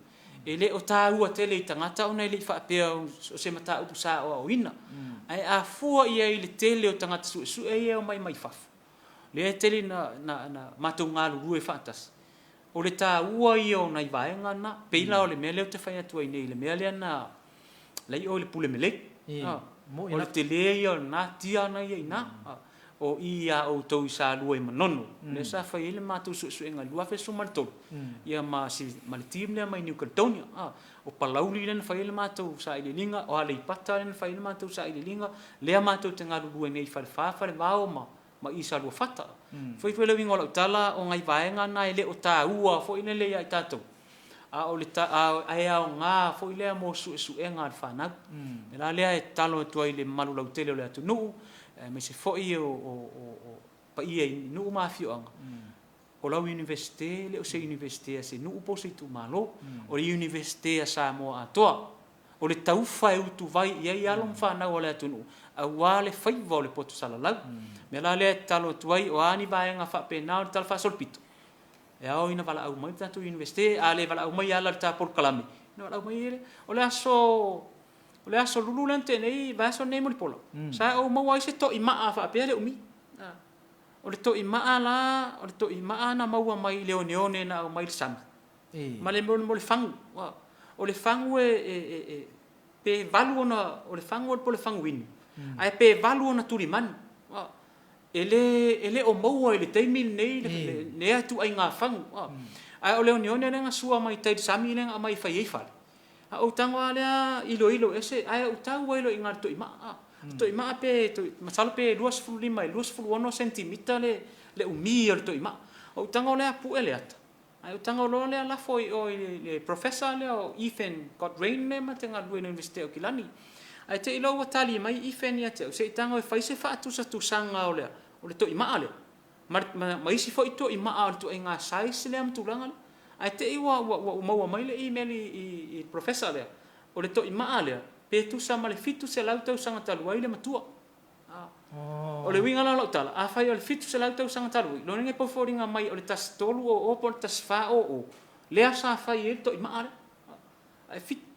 Speaker 2: e le o taua tele i tagata ona e le i faapea o se mataupu sa aoaoina. Ae a fua i ai i le tele o tagata suesue ia e omai mai fafo, lea e tele ina matou galulue faatasi, O le taua ia o nai vaega na, pei la o le mea lea ou te fai atu ai nei i le mea lea na la i o i le Pule Melei. O le tele ia o lena tia na ia i ina. O i ia outou i Salua i Manono, lea sa fai ai le matou suesuega i le 2013, ia ma si, ma le team lea mai New Caledonia. O Palauli lea na fai ai le matou sailiiliga, o Aleipata lea na fai ai le matou sailiiliga, lea matou te galulue nei i Falefa, Falevao ma ma i Saluafata. Foi foi le uiga o lau tala, o nai vaega na e le o taua foi lele ia i tatou, a o le ae aoga foi lea mo suesuega a le fanau. O le mea la lea e tatalo atu ai i le mamalu lautele o le atunuu, aemaise foi o paia i nuu ma afioaga, o lau Iunivesite e le o se Iunivesite a se nuu po o se itumalo, o le Iunivesite a Samoa atoa. O le taufa e utuvai i ai alo ma fanau a le atunuu aua le faiva o le poto salalau. O le mea la lea e tatalo atu ai, o a ni vaega faapena o le talafaasolopito, e ao ina valaau mai le tatou Iunivesite, a le valaau mai e ala i le ta polokalame, Ona valaau mai ai lea. O le aso, o le aso Lulu lea na tea nei, vaiaso lenei Mulipola, sa ou maua ai se toimaa faapea le umi. O le toimaa la, o le toimaa na maua mai i le oneone na aumai i le sami, ma le mea o le fagu. O le fagu e, e, e, pe valu ona, o le fagu po o le faguinu, ae pe valu ona tulimanu. E le, e le o maua i le taimi lenei lea ituaiga fagu. Ae o le oneone lea na sua mai tai i le sami lea na aumai e fai ai fale, a ou tago lava lea iloilo ese, ae ou tau ai loa i ina i le toimaa. O le toimaa pe, masalo pe 25 i le 26 senitimita le umi o le toimaa. Ou tago lea pue le ata, Ae ou tago loa lea lafo i o i le Professor lea o Ethan Godrein lea ma te galulue i le Iunivesite o Kilani. Ae te i loa ua tali mai Ethan ia te au, se i tago e fai se faatusatusaga o le o le toimaa lea ma ma ma isi foi toimaa o le ituaiga size lea ma tulaga lea. Ae te i ua ua ua maua mai le email i i i le Professor lea, o le toimaa lea pe tusa ma le 700 tausaga talu ai le matua. O le uiga la o lau tala, afai o le 700 tausaga talu ai, lona uiga e pau foliga mai o le 1300 po o le 1400 lea sa fai ai le toimaa lea.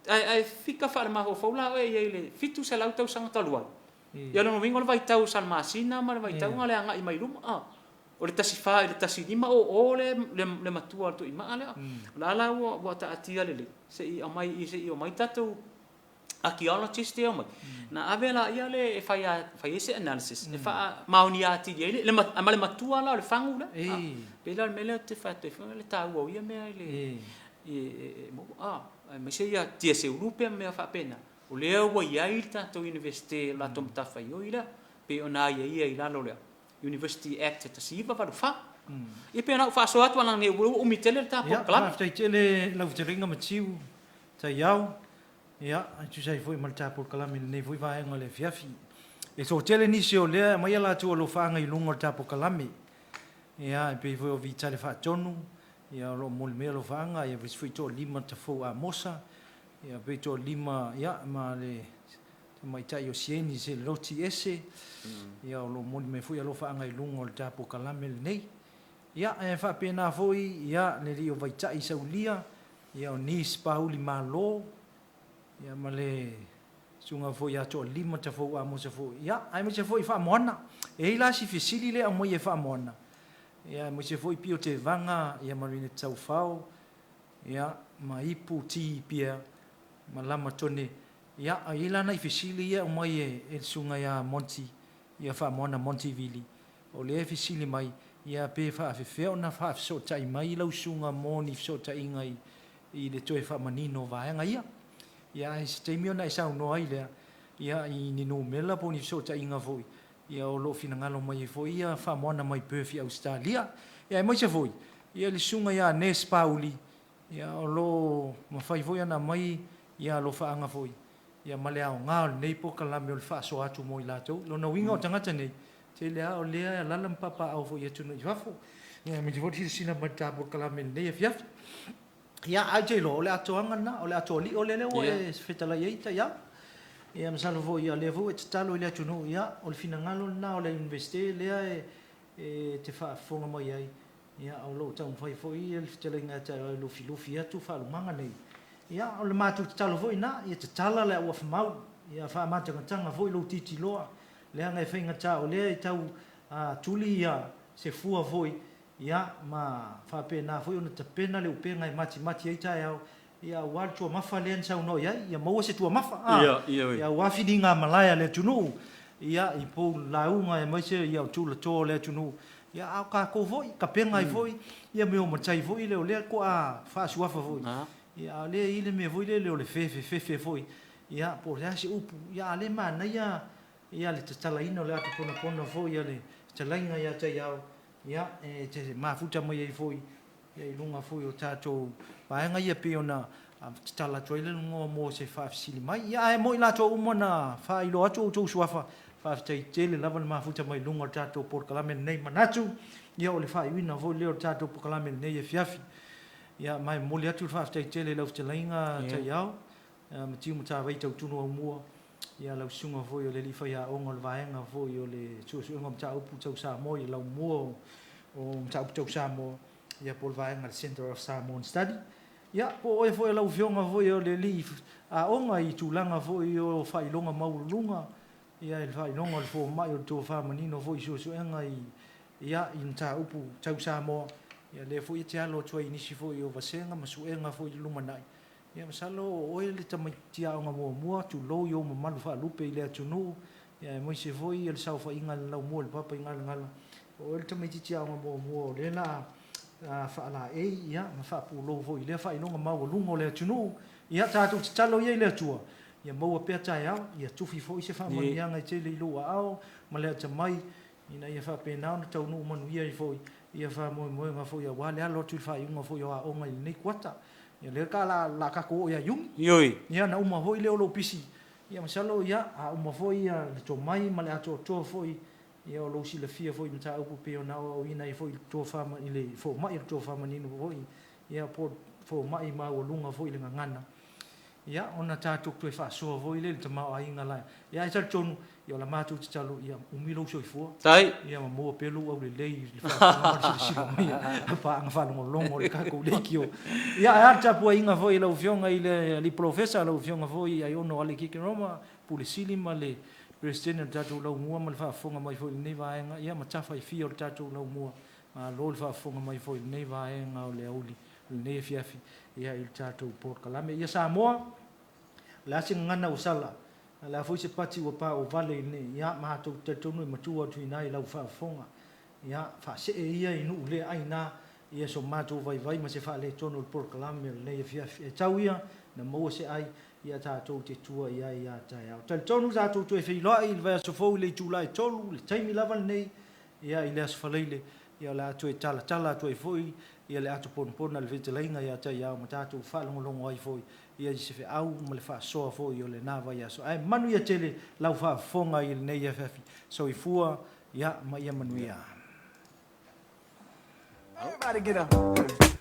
Speaker 2: Ae fika faalemafaufau la oe i ai i le 700 tausaga talu ai, ia o lona uiga o le vaitau o Salamasina ma le vaitau lena o le agai mai i luma. O le 14 i le 1500 le matua o le toimaa lea. O la la ua taatia lelei se i aumai se i omai tatou archaeologist ia omai, na ave laia le e fai ai se analysis e faamaonia atili ai le ma le matua la o le fagu lea. E pei la o le mea lea ou te fai atu ai foi le taua o ia mea i le aemaise ia tiaseulu ma mea faapena, o lea ua i ai le tatou Iunivesite i le latou matafaioi lea, pei ona aiaia i lalo o le University Act 1984. Ia pei ona ou faasoa atu leaga ua umi tele le ta polokalame.
Speaker 1: Faafetai tele lau fetalaiga Matiu Taiao. Ia, e tusa ai foi ma le ta polokalame i lenei foi vaega o le afiafi. E toatele nisi o lea e aumai a latou alofaaga i luga o le ta polokalame. Ia, e pei foi o Vitale Faatonu, ia o lo o momoli mai alofaaga, ia aemaise foi Toalima Tafou Amosa, ia pei Toalima, ia, ma le tamaitai o Sieni Seloti Ese, ia o lo o momoli mai foi alofaaga i luga o le ta polokalame lenei. Ia, e faapena foi, ia, le alii o Vaitai Saulia, Ia o Nice Pauli Malo, ia ma le susuga foi ia Toalima Tafou Amosa foi, ia aemaise foi Faamoana. E i ai la si fesili lea e aumai e Faamoana, ia aemaise foi Pio Tevaga, ia ma Rinette Taufao, ia ma Ipu T Pia ma Lama Tone. Ia e i ai la nai fesili ia e aumai e le susuga ia Monty, ia Faamoana Monty Vili, O lea e fesili mai, ia pe faafefea ona faafesootai mai lau susuga mo ni fesootaiga i i le toe faamanino o vaega ia. Ia ae se taimi ona e saunoa ai lea, ia i ni numera po o ni fesootaiga foi, ia o lo o finagalo mai ai foi ia faamoana mai Perth i Ausetalia. Ia aemaise foi, ia le susuga ia Ness Pauli, ia o lo o mafai foi ona aumai ia alofaaga foi ia ma le aoga o lenei polokalame o le faasoa atu mo i latou. Lona uiga o tagata nei, tele lava o lea e alaala ma papaaao foi i atunuu i fafo. Ia aemaise foi le silasila mai i le ta polokalame i lenei afiafi. Ia, ae ou te iloa, o le atoaga lena, o le atoa-lio lea lea ua e fetalai ai Taiao. Ia masalo foi, ia o lea foi ua e tatalo i le atunuu, ia o le finagalo lena o le Iunivesite lea e te faafofoga mai ai, Ia, o lo o taumafai foi le fetalaiga ia te oe e lufilufi atu faalumaga nei. Ia, o le matou tatalo foi lena, ia tatala le auafa mau, ia faamatagataga foi lou titiloa, leaga e faigata o lea e tau tuli ia se fua foi, ia, ma faapena foi ona tapena le upega e matimati ai taeao, Ia aua le tuamafa lea na saunoa i ai, ia maua se tuamafa, a, ia aua filiga malae a le atunuu, ia i pou lauga aemaise ia o tulatoa o le atunuu, ia a o tatou foi, tapena ai foi ia mea o matai foi lea o lea toa faasuafa foi, ia a o lea e i ai le mea foi lele o le fefefefe foi, ia po o le a se upu, ia a o lea e manaia ia le tatalaina o le ata ponapona foi a le fetalaiga ia Taiao, ia e te mafuta mai ai foi Ia i luga foi o tatou vaega ia pei ona tatala atu ai le logoa mo se faafesili mai. Ia ae mo i latou uma na faailoa atu outou suafa, faafetai tele lava le mafuta mai luga o le tatou polokalame lenei. Manatu, ia o le faaiuina foi lea o le tatou polokalame lenei afiafi. Ia ma e momoli atu le faafetai tele i lau fetalaiga Taiao, Matiu Matavai Tautunu Aumua, ia lau susuga foi o le alii faiaoga o le vaega foi o le suesuega o mataupu tau Samoa i le laumua o mataupu tau Samoa, ia po o le vaega a le Centre of Samoan Study. Ia, po o oe foi lau Afioga foi o le alii aoga i tulaga foi o faailoga maualuluga, ia i le faailoga o le fomai o le tofa manino foi i suesuega i, ia, i mataupu tau Samoa, ia lea foi e te alo atu ai i nisi foi o vasega ma suega foi i le lumanai. Ia masalo o oe le tamaitiiti aoga muamua, tulou i ou mamalu faalupe i le atunuu, ia aemaise foi le saofaiga a le Laumua i le Papaigalagala, o oe le tamaitiiti aoga muamua o lea la a faalaei ia ma faapulou foi i lea faailoga maualuga o le atunuu. Ia tatou tatalo ia i le Atua ia maua pea taeao, ia tufi foi se faamanuiaga e tele i lou aao ma le atamai ina ia faapena ona taunuu manuia ai foi ia faamoemoega foi aua le alo atu i le faaiuga foi o aoga i lenei kuata. Ia lea ka la la tatou oo ia Iuni.
Speaker 2: Ioe.
Speaker 1: Ia na uma foi lea o lou pisi. Ia masalo ia a uma foi ia le tomai ma le atoatoa foi ia o lou silafia foi i mataupu pei ona aoaoina ai foi i le tofa i le fomai o le tofa manino foi ia po o le fomai maualuga foi i le gagana. Ia, ona tatou toe faasoa foi lea i le tamaoaiga la. Ia ae talitonu, ia o la matou tatalo, ia umi lou soifua.
Speaker 2: Tai.
Speaker 1: Ia ma maua pea lou aulelei i le faafofoga ma le silasila mai a paaga faalogologo a le tatou leitio. Ia, ae a le tapuaiga foi i lau Afioga i le Alii Polofesa, lau Afioga foi Aiono Alec Hikeroma, Pule Sili ma le Peresetene o le tatou Laumua ma le faafofoga mai foi i lenei vaega, ia ma tafa e fia o le tatou Laumua. Malo le faafofoga mai foi i lenei vaega o le aoauli o lenei afiafi ia i le tatou polokalame. Ia Samoa, o le a se gagana ua sala, a o le a foi se pati ua paovale i lenei, ia matou te talitonu e matua atu i ina i lau faafofoga. Ia, faasee ia i nuu le aina ia so matou vaivai ma se faaletonu o le polokalame o lenei afiafi. E tau ia na maua se ai ia tatou te tua i ai a taeao. Talitonu tatou toe feiloai i le vaiaso fou i le itula e 3, i le taimi lava lenei, ia i le Aso Faraile, ia o le a toe talatala atu ai foi ia le ato ponapona i le fetalaiga ia Taiao ma tatou faalogologo ai foi ia i se feau ma le faasoa foi o lena vaiaso. Ae manuia tele lau faafofoga i lenei afiafi. Soifua ia ma ia manuia.
Speaker 3: Everybody get up.